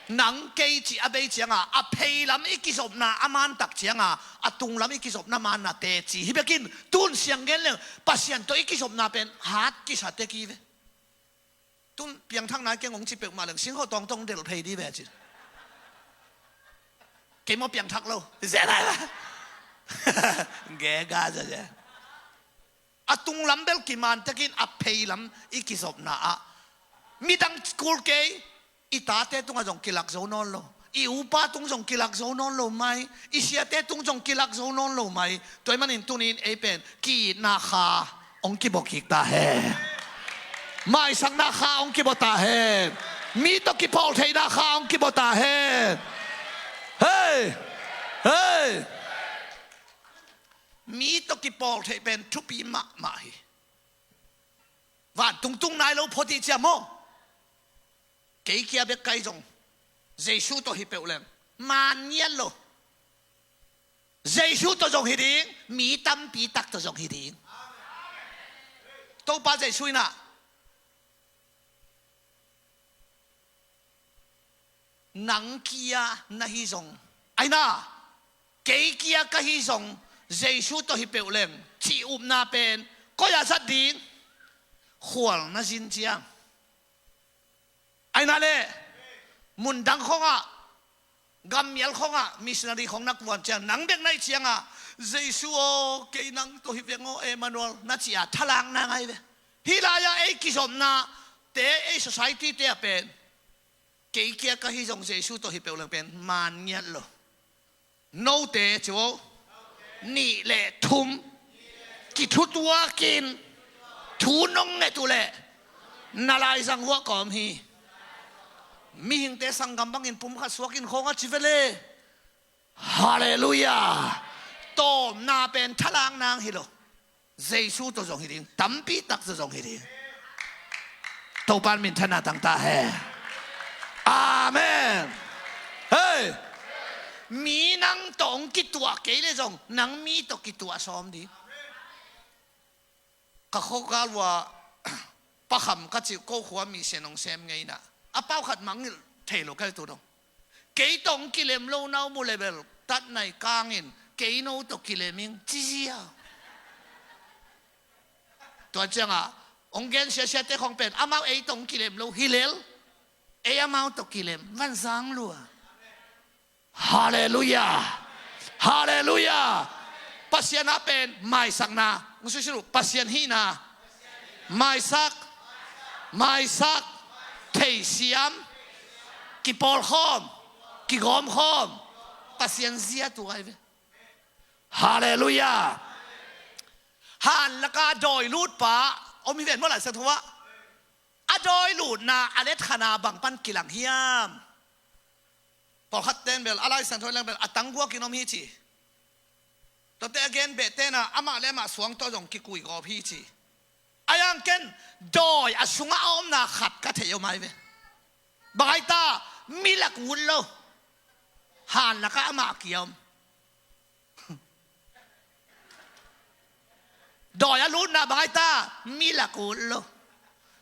Nang kei cih a bei cianga, a pheilam i kizopna a man tak cianga, a tunglam i kizopna man na teci hi bekin, tun siang gen leng Pasian tawh i kizopna pen hat kisa tek hi ve. Tun piangthakna keng hong ci peuhmah leng singkhawh tawngtawng delh phei dih ve ci. Kei maw piangthak lo. Gega zaze. A tunglam bel kiman tekin a pheilam i kizopna ah midang kul kei. I tate tungah zong kilak zo nawn lo. I upa tung zong kilak zo nawn lo mai. I siate tung zong kilak zo nawn lo mai. Tua ahih manin tunin ei pen ki-itna kha hong kibaw kik ta hen. Maisakna kha hong kibaw ta hen. Mi tawh kipawl theihna kha hong kibaw ta hen. Hei! Hei! Mi tawh kipawl theih pen thupi mahmah hi. Vantung tung nai lo phot hi cia maw? Kei kia bek kai zong Jesu tawh hi peuh leng man ngiat lo. Jesu tawh zong hi ding, mi tampi tak tawh zong hi ding. Topa Jesu in ah, nang kia na hi zong, aina, kei kia ka hi zong, Jesu tawh hi peuh leng cih upna pen koi ah zat ding? Khual na zin ciang, aina le mundang khongah, gammial khongah missionary khong na kuan ciang, nang bek na hih ciangah, Jesu aw, kei nang tawh hi veng aw, Emmanuel, na ci-a thalak nang ahi ve. Hih lai-ah ei kizopna te, ei society te ah pen kei kia ka hi zong Jesu tawh hi peuh leng pen man ngiat lo. Note cu nih le thum kithutuakin thu nong nget uh leh na laizang huah kawm hi. Mihingte sanggam bangin pumkhat suakin khawng a ci vele. Halleluiah. Tawmna pen thalak nang hi lo. Jesu tawh zong hi ding, tampi tak tawh zong hi ding. Topa in minthanna tang ta hen. Amen. Hei! Mi nang tawh hong kituah kei le zong nang mi tawh kituah sawm ding. Ka khawkal uh ah Pakham ka cih ko khua mi sian hong sem ngei in ah, a pau khat mangngilh thei lo kei tu dong. Kei tawh hong kilem lo na om uh leh bel, tatnai kangin kei no tawh kilem ing ci zia. Tua ciangah hong gen siasiate khong pen amau ei tawh hong kilem lo hi lel, ei amau tawh kilem, van zang lua. Halleluiah. Halleluiah. Pasian a pen maisakna, hong suisilu, Pasian hihna, maisak, maisak, theisiam, kipawlkhawm, kigawmkhawm, Pasian zia tua hi ve. Halleluiah. Han laka dawi lutpa om hi ven maw, Lai Siangtho ah. A dawi lutna a letkhanna bang pan kilang hiam? Pawlkhat ten bel a Lai Siangtho leng bel a tangguakin om hi ci. Tuate a gen beh tenah amah le amah suang tawh zong kikui gawp hi ci. A yang ken dawi a sungah a omna khat ka theih om ai ve. Bang ai ta, mi lak ut lo. Han lakah amah kia om. Dawi a lutna bang ai ta, mi lak ut lo.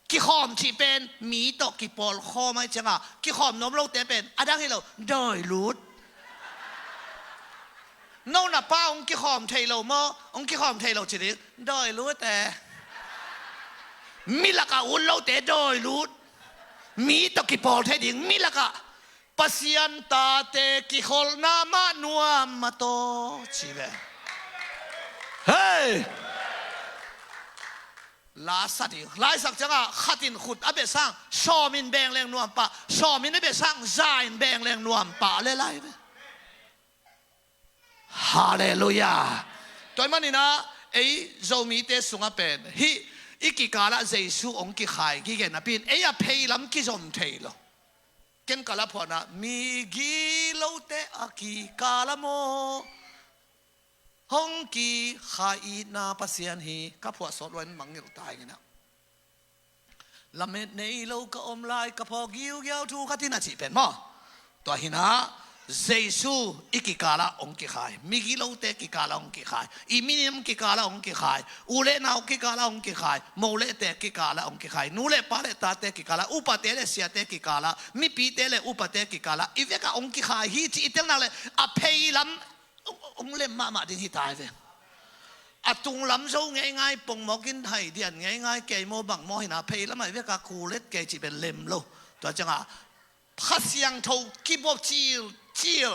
Kikhawm cih pen mi tawh kipawlkhawm ai cianga, kikhawm nuam lote pen a dang hi lo, dawi lut. No na pa hong kikhawm thei lo maw, hong kikhawm thei lo ci ding, dawi lut e. Mi lakah ut lote dawi lut. Mi tawh kipawl thei ding, mi lakah Pasian tate kikholhna mah nuam mah tawh ci ve. Hei! La sa ding. Laisak ciangah khat in khut a beh sang sawm in beng leng nuam pah, sawm in a beh sang za in beng leng nuam pah le lai ve. Halleluiah. Tua ahih maninah ei Zomite sungah pen hih i kikalah Jesu hong kikhai kigen napi in ei a pheilam kizom thei lo. Ken ka la phuahna, migilo te a kikal a maw hong kikhai itna Pasian hi, ka phuah sawt lua in mangngilh ta inginah. Lamet nei lo ka om lai, ka phawk giugiau thu khat in a cih pen maw. Tua hinah Jesu i kikalah hong kikhai, migilote kikalah hong kikhai, i minim kikalah hong kikhai, u le nau kikalah hong kikhai, mo le te kikalah hong kikhai, nu le pa le tate kikalah, upate le siate kikalah, mipite le upate kikalah i vekah hong kikhai hi ci i telnak le a pheilam hong lem mahmah ding hi tai ve. A tunglam zo ngeingai, pongmawkin hai dian ngeingai, kei maw bang maw hinah pheilam ah i vekah kulet kei cih pen lem lo. Tua ciangah Kha Siangtho kibocil cil.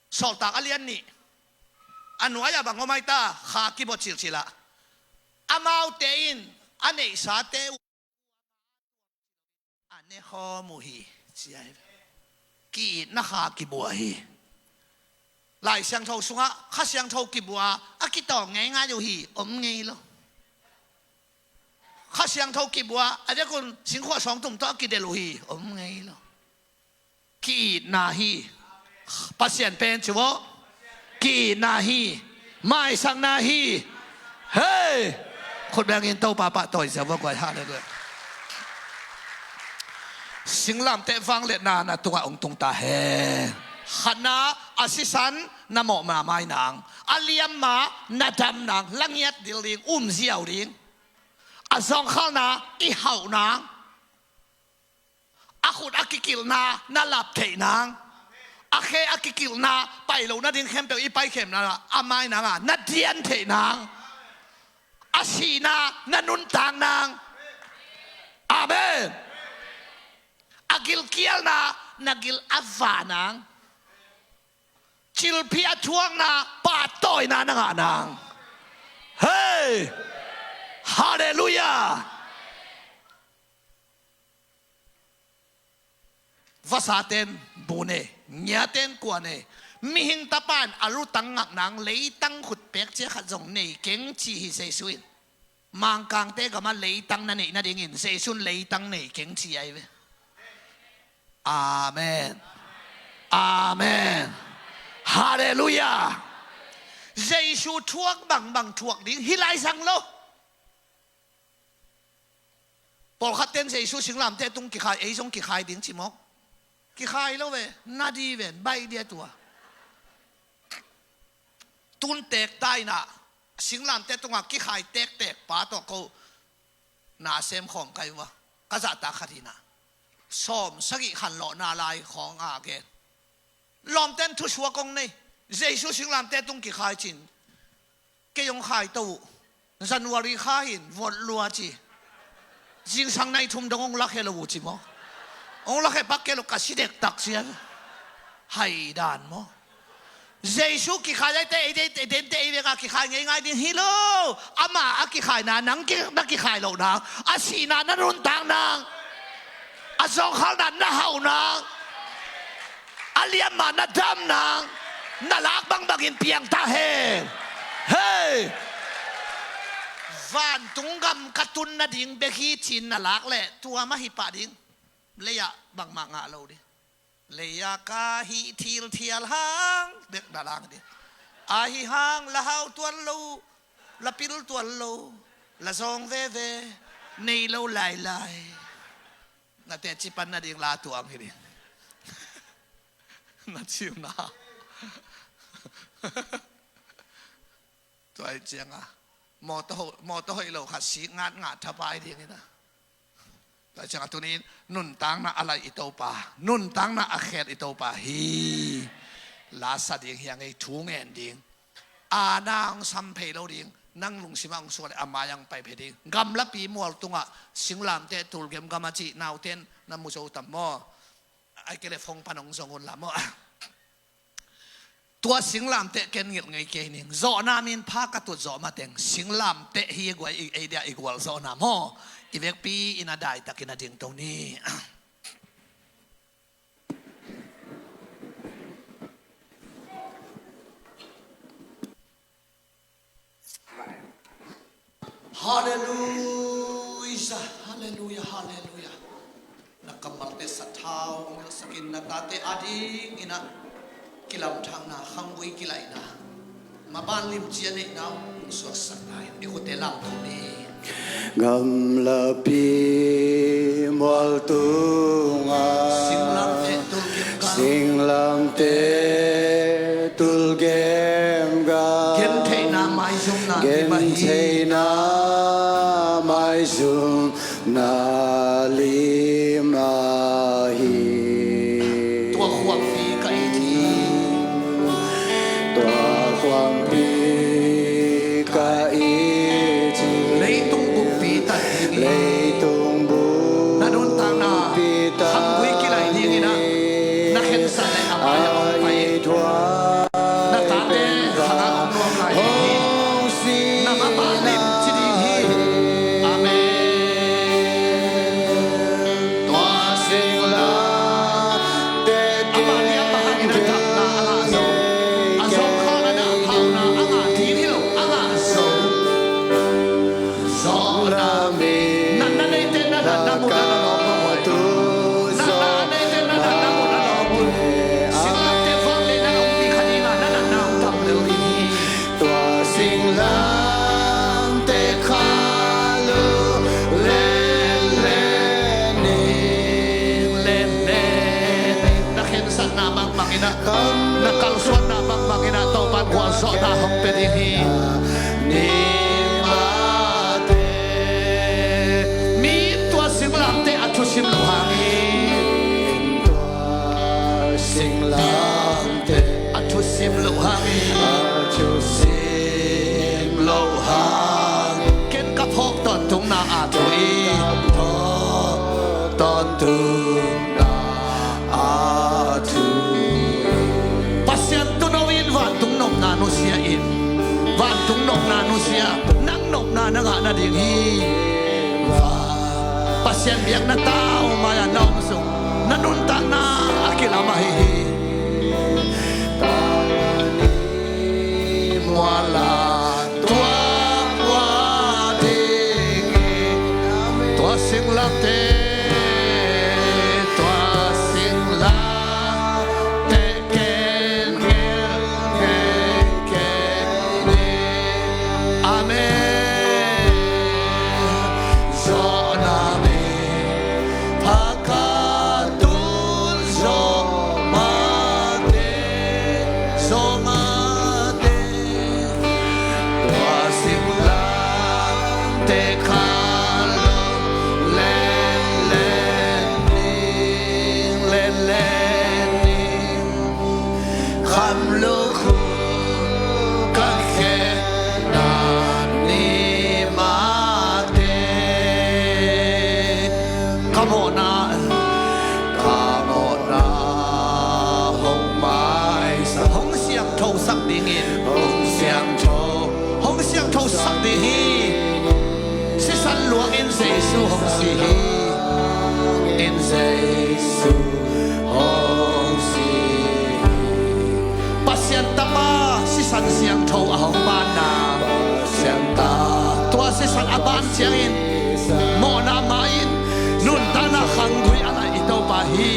Sawltak a lian nih. A nuai-ah bang om ai ta, kha kibocil cil ah. Amaute in a neihsate uh a nekhawm uh hi, ci ai. Ki-itna kha kibua hi. Lai Siangtho sungah Kha Siangtho kibua a kitawng ngeingai uh hi, om ngei lo. Kha Siangtho kibua a dekun singkhuah sawngtum tawh a kidelh uh hi, om ngei lo. Ki-itna hi. Pasian pen ci vawh. Ki-itna hi. Maisakna hi. Hei! Khut bengin Topa pahtawi zia vawh guai. Halleluiah. Singlamteh vangliatna na tungah hong tung ta hen. Khatna, a sisan na mawhma mai nang, a liamma na dam nang, la ngiat dil ding, um ziau ding. A zawngkhalna i hauh nang. A khut a kikilhna na lap theih nang. A khe a kikilhna pai lo nading khempeuh i paikhemna a mai nangah na dian theih nang. A sihna na nuntak nang. Amen. A gilkialna na gil a va nang. Cilphih a thuakna pahtawina na ngah nang. Hei! Halleluiah. Vasaten bu nei, ngiaten kua nei. Mihing tapa in a lutang ngak nang, leitang khut pek cia khat zong nei keng ci hi Jesu in. Mangkangte gamah leitang na neih nadingin Jesu in leitang nei keng ci ai ve. Amen. Amen. Halleluiah. Jesu thuak bangbang thuak ding hi lai zang lo. Pawlkhat ten Jesu singlamteh tung kikhai, ei zong kikhai ding ci mawk. Kikhai lo ve, na di ven, baih dia tua. Tun tek ta inah singlamteh tungah kikhai tektek pa tawh ko na sem khawm kai uh a, ka zahtak khat hinah sawm sagih khanlawhna lai khawng a gen. Lawmten thusuak kong nei. Jesu singlamteh tung kikhai cin, kei hong khaito uh. January kha hin vot lua ci. Zingsang nai thum dong hong lakhia lo uh ci maw? Hong lakhia pak kei lo ka si dektak sia. Hai dan maw? Jesu kikhai aite, eite, eite, eite, ei veka kikhai ngeingai ding hi lo. Ama a kikhaina nang ki-, na kikhai loh nang. A sihna na nuntak nang. A zawngkhalna na hauh nang. A liamma na dam nang. Na lak bangbangin piang ta hen. Hei! Vantung gam ka tun nading bek hi ci-in na lak leh tua mah hi pah ding. Lei-ah bangmah ngah lo ding. Lei-ah ka hih thilthial hang bek na lang ding. Ahi hang la hau tuan lo, la pil tuan lo, la zawng veve, nei lo lailai. Na teci pan nading la tuang hi ding. Na ciu na. Tua hi cianga mawtaw ho-, mawtaw hoih lo khat sik ngat ngat thapai ding hi na. Tua hi cianga tunin nuntakna a laih i Topa, nuntakna a khet i Topa hi. Lasa ding hi a ngei thu ngen ding. Aana hong sam phei lo ding. Nang lungsimah hong suak leh a mai-ah hong pai phei ding. Gamlapi mual tungah singlamteh tulgem gam a cih nauten na mu zo tam maw? Ai kei leh phone pan hong zong un la maw? Tua singlamteh ken ngilh ngei kei ning. Zawhna min pha ka tut zawh mateng singlamteh hi guai i, ei dia i gualzawhna maw? I vekpi in a daitakin a dingto ni. Halleluia, halleluia, halleluia. Na kammalte sathau hong hilhsakin na tate adingin ah kilamthakna, khanggui kilaihna, maban limci a neihna hong suaksak nai. I khute lamto ni. Gamlapi mual tungah singlamteh tulgem gam, singlamteh tulgem gam, gentheihna maizumna lim ahi, gentheihna maizumna lim ahi. Tua khuangpi ka it hi. Tua khuangpi ka it hi. Leitung bukpi tan ding hi. Leitung bukpi tan ding hi. Na nuntakna khanggui kilaih dingin ah na khensat leh a mai-ah hong pai in. Na tate khangah hong nuam lai ding hi. Na maban limci ding hi. Amen. Tua singlamteh a mah liam mah hangin a dapna a ngah zo, a zawngkhalna a phauna a ngah ding hi lo, a ngah zo. Zawhna min, natna neite na natna muhna na lawm mah uh. Natna neite na natna muhna lawm uh. Singlamteh vangliatna na om ding kha ding a, na natna hong dam lel ding hi. Tua singlamteh kha lunglen ning, len len. Na khensatna bangbangin ah, na kalsuanna bangbangin ah Topa'n gualzawhna hong pia ding hi. Ni mate, mi in tua singlamteh a thusim loh hangin, tua singlamteh a thusim loh hangin, a thusim loh hangin, ken ka phawk tawntungna a thu in, ka phawk tawntungna a thu in. Pasian tuuno in vantung nopna nusia in, vantung nopna nusia, nang nopna na ngah nading hi. Pasian biakna tau mai-ah na om sung, na nuntakna a kilam ahi hi. Mual ah tua kua ding hi. Tua singlamteh, tua singlamteh ken ngel ngei kei ni. Amen. Zawhna min pha ka tun zawh mah sak ding hi. Sisan luang in Jesu hong si hi. In Jesu hong si hi. Pasian Tapa sisan siangtho a hong banna, Pasian Ta, tua sisan a ban ciangin mawhna mah in nuntakna khanggui a laih i Topa hi.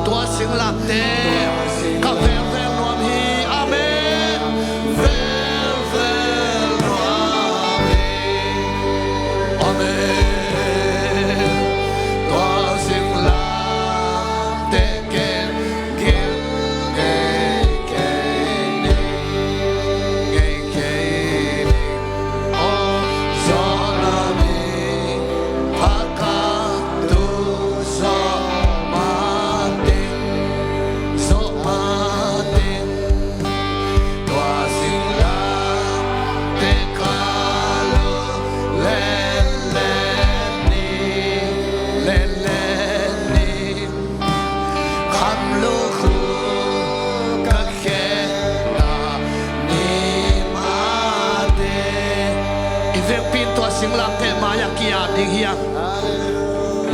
Tua singlamteh ka velvel nuam hi. Amen. Velvel nuam hi. Amen. Tua singlamteh ken gil ngei kei ning, ngei kei ning. Aw, zawhna mi pha ka tu zawh mah ding, zawh mah ding. Tua singlamteh ka lung lenlen ni, lenlen ni. Kham lukhu ka khenna ni mah ding. I vekpi in tua singlamteh mai-ah ki-ap ding hi hang.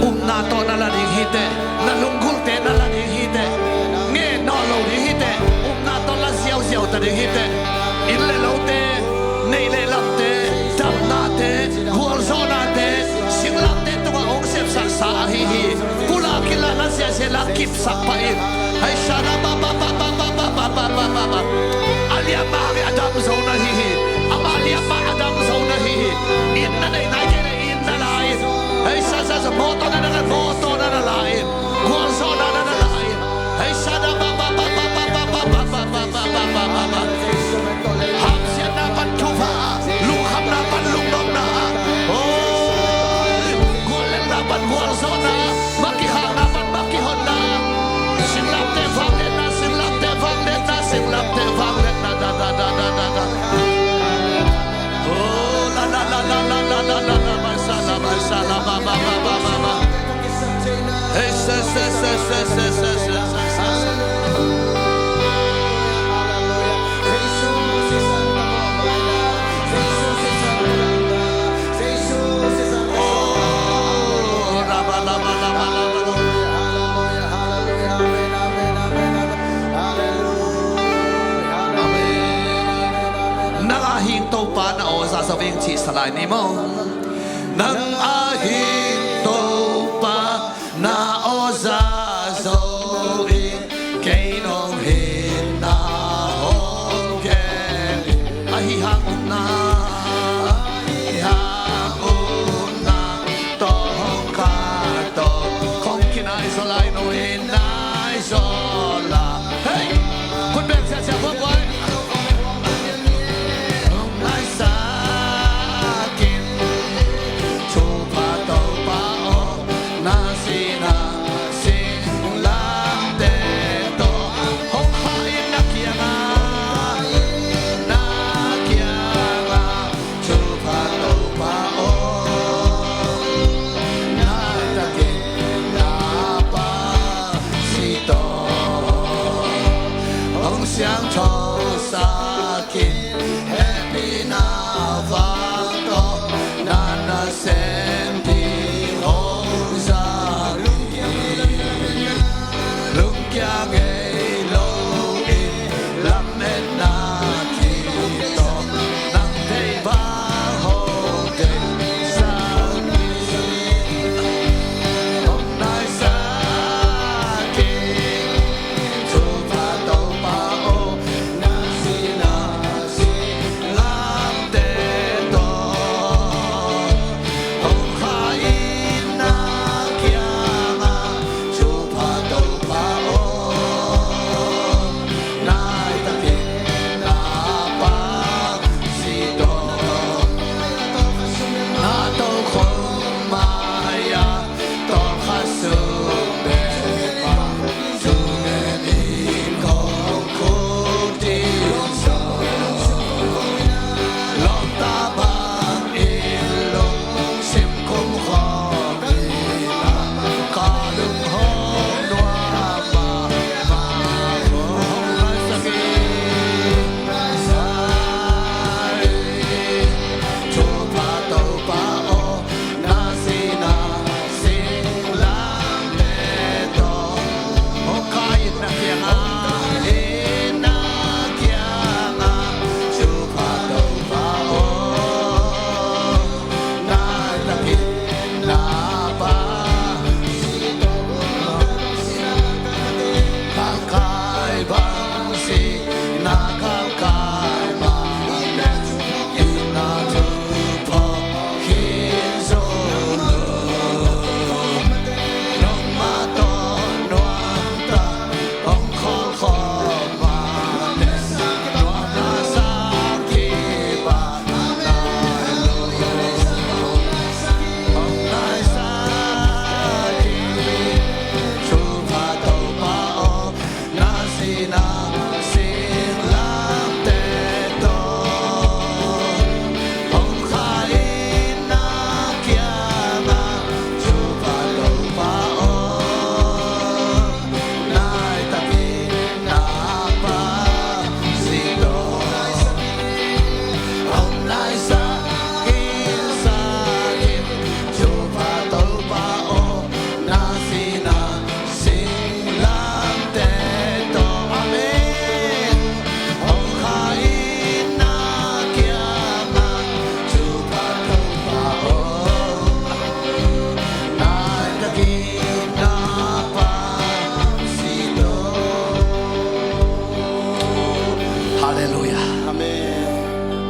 Upna tawh na la ding hi teh, na lunggulte na la ding hi teh, ngen nawn lo ding hi teh, upna tawh la ziauziau ta ding hi teh. Inn le lote, neih le lamte, damnate, gualzawhnate, singlamteh tungah hong sepsaksa ahi hi. Pulak in la, na ziahziah la kipsak pah in. Hei, shada ba ba ba. A liamma hang a dam zo na hi hi. Amah liamma a dam zo na hi hi. Inn na neih nai kei leh inn na la in. Hei, sa sa sa, mawtaw na na la, mawtaw na na la in. Gualzawhna na na la in. Hei, shada ba ba ba. Hamsiatna pan thupha, lungkhamna pan lungnopna, oi, guallelhna pan gualzawhna, mah kihakna pan mah kihonna. Singlamteh vangliatna, singlamteh vangliatna, singlamteh vangliatna, da da da da da da. Oh, la la la la la la la la la, ba sa la, ba sa la, ba ba ba ba ba ba. Hey, sa sa sa sa sa sa sa sa. Nang a hing Topa na aw za zo ing cih sa lai ni maw? Nang a hing Topa na aw za zo ing, kei nong hinna hong gen. Ahi hang upna, ahi hang upna tawh hong kah tawh kong kinai zaw lai, nong hinna zaw la. Hey! Khut beng siasia guai guai. Hong naisak in, thupha Topa aw, na sihna singlamteh tawh hong kah in na kiangah, na kiangah. Thupha Topa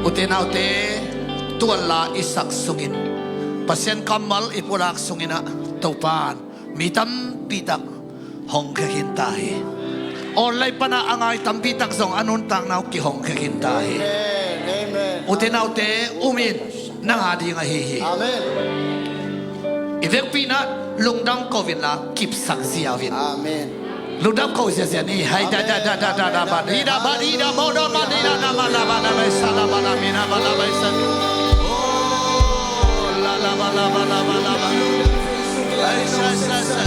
Ute naute, tuanla i sak sungin, Pasian kammal i pulak sungin ah, Topan mi tampi tak hong khia khin ta hi. Online pana a ngai tampi tak zong a nuntakna uh kihong khia khin ta hi. Amen. Amen. Ute naute, um in, nang a ding ahi hi. Amen. I vekpi in ah lungdam ko inla, kipsak ziau in. Amen. Lungdam ko ziazia ni. Hai da da da da da da ba di da ba di da ba da ba di da da ba da ba da ba sa da ba da mi da ba da ba sa. Oh, la la ba la ba la ba la ba. Ai sa sa sa.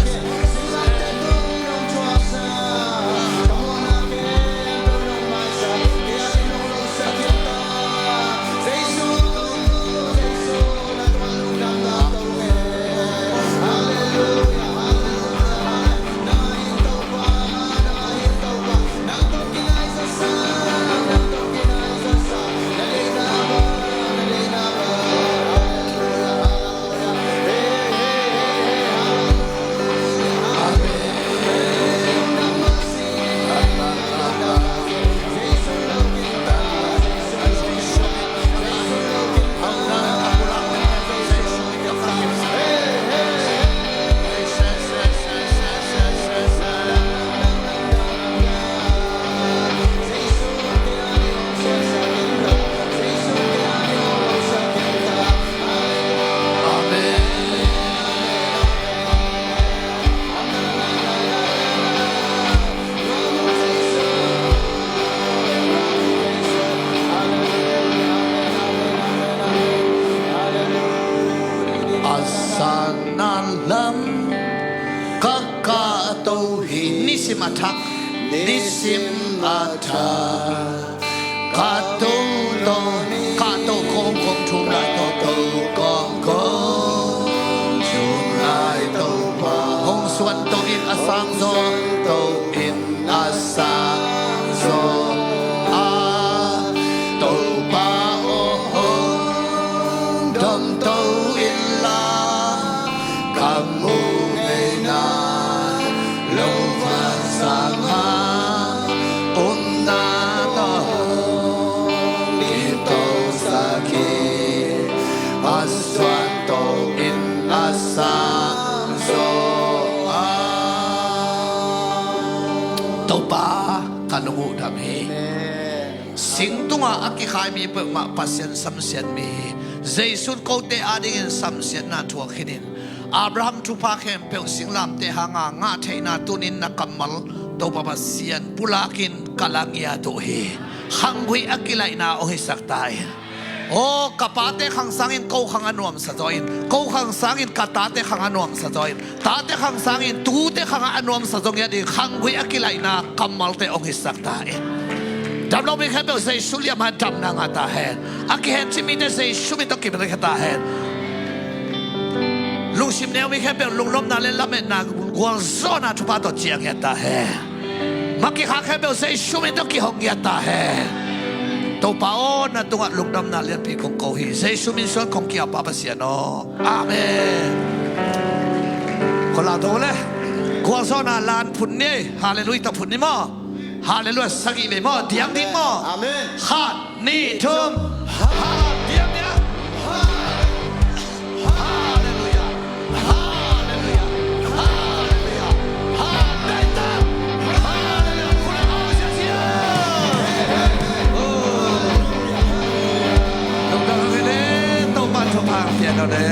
A sana lam ka kahto hi. Nisim a thak. Nisim a thak. Ka toto, ka to kong kong thum lai to, to kong kong thum lai Topa. Hong suan to in a sang zaw, to in a sang zaw a, Topa aw hong dom to in la. Ka muh ngeina lo van sanga umna tawh hong kitosak hi. A suan to in a sang zaw a. Topa ka lung uh dam hi. Sing tungah a kikhai mi peuhmah Pasian samsiat mi hi. Jesu'n kote adingin samsiatna thuak khin in. Abraham thupha khempeuh singlamteh hanga ngah theihna tunin na kammal Topa Pasian pulakin ka la ngiat uh hi. Khanggui a kilaihna hong hisak ta in. Aw, ka pate khang sangin ko khang a nuamsa zaw in, ko khang sangin ka tate khang a nuamsa zaw in, tate khang sangin tute khang a nuamsa zaw ngiat in, khanggui a kilaihna kammalte hong hisak ta in. Damlo mi khempeuh Jesu liamah damna ngah ta hen. A kihencip mite Jesu min tawh kibelkhia ta hen. Lungsim neu mi khempeuh lungnopna le lametna gualzawhna thupha tawh ciang ngiat ta hen. Maki kha khempeuh Jesu min tawh kihong ngiat ta hen. Topa aw, na tungah lungdamna lianpi kong ko hi. Jesu min suang kong ki-ap a, Pasian aw. Amen. Kong lau to le. Gualzawhna lan phun ni. Halleluiah tawh phun ni maw. Halleluiah sagih vei maw. Diang ding maw. Amen. Khat, nih, thum. Khat, diang, diang. Halleluiah. Halleluiah. Halleluiah. Halleluiah. Halleluiah. Halleluiah. Khut a au sia sia. Oh. Lungdam hang e le, Topa thupha hong pia ta le.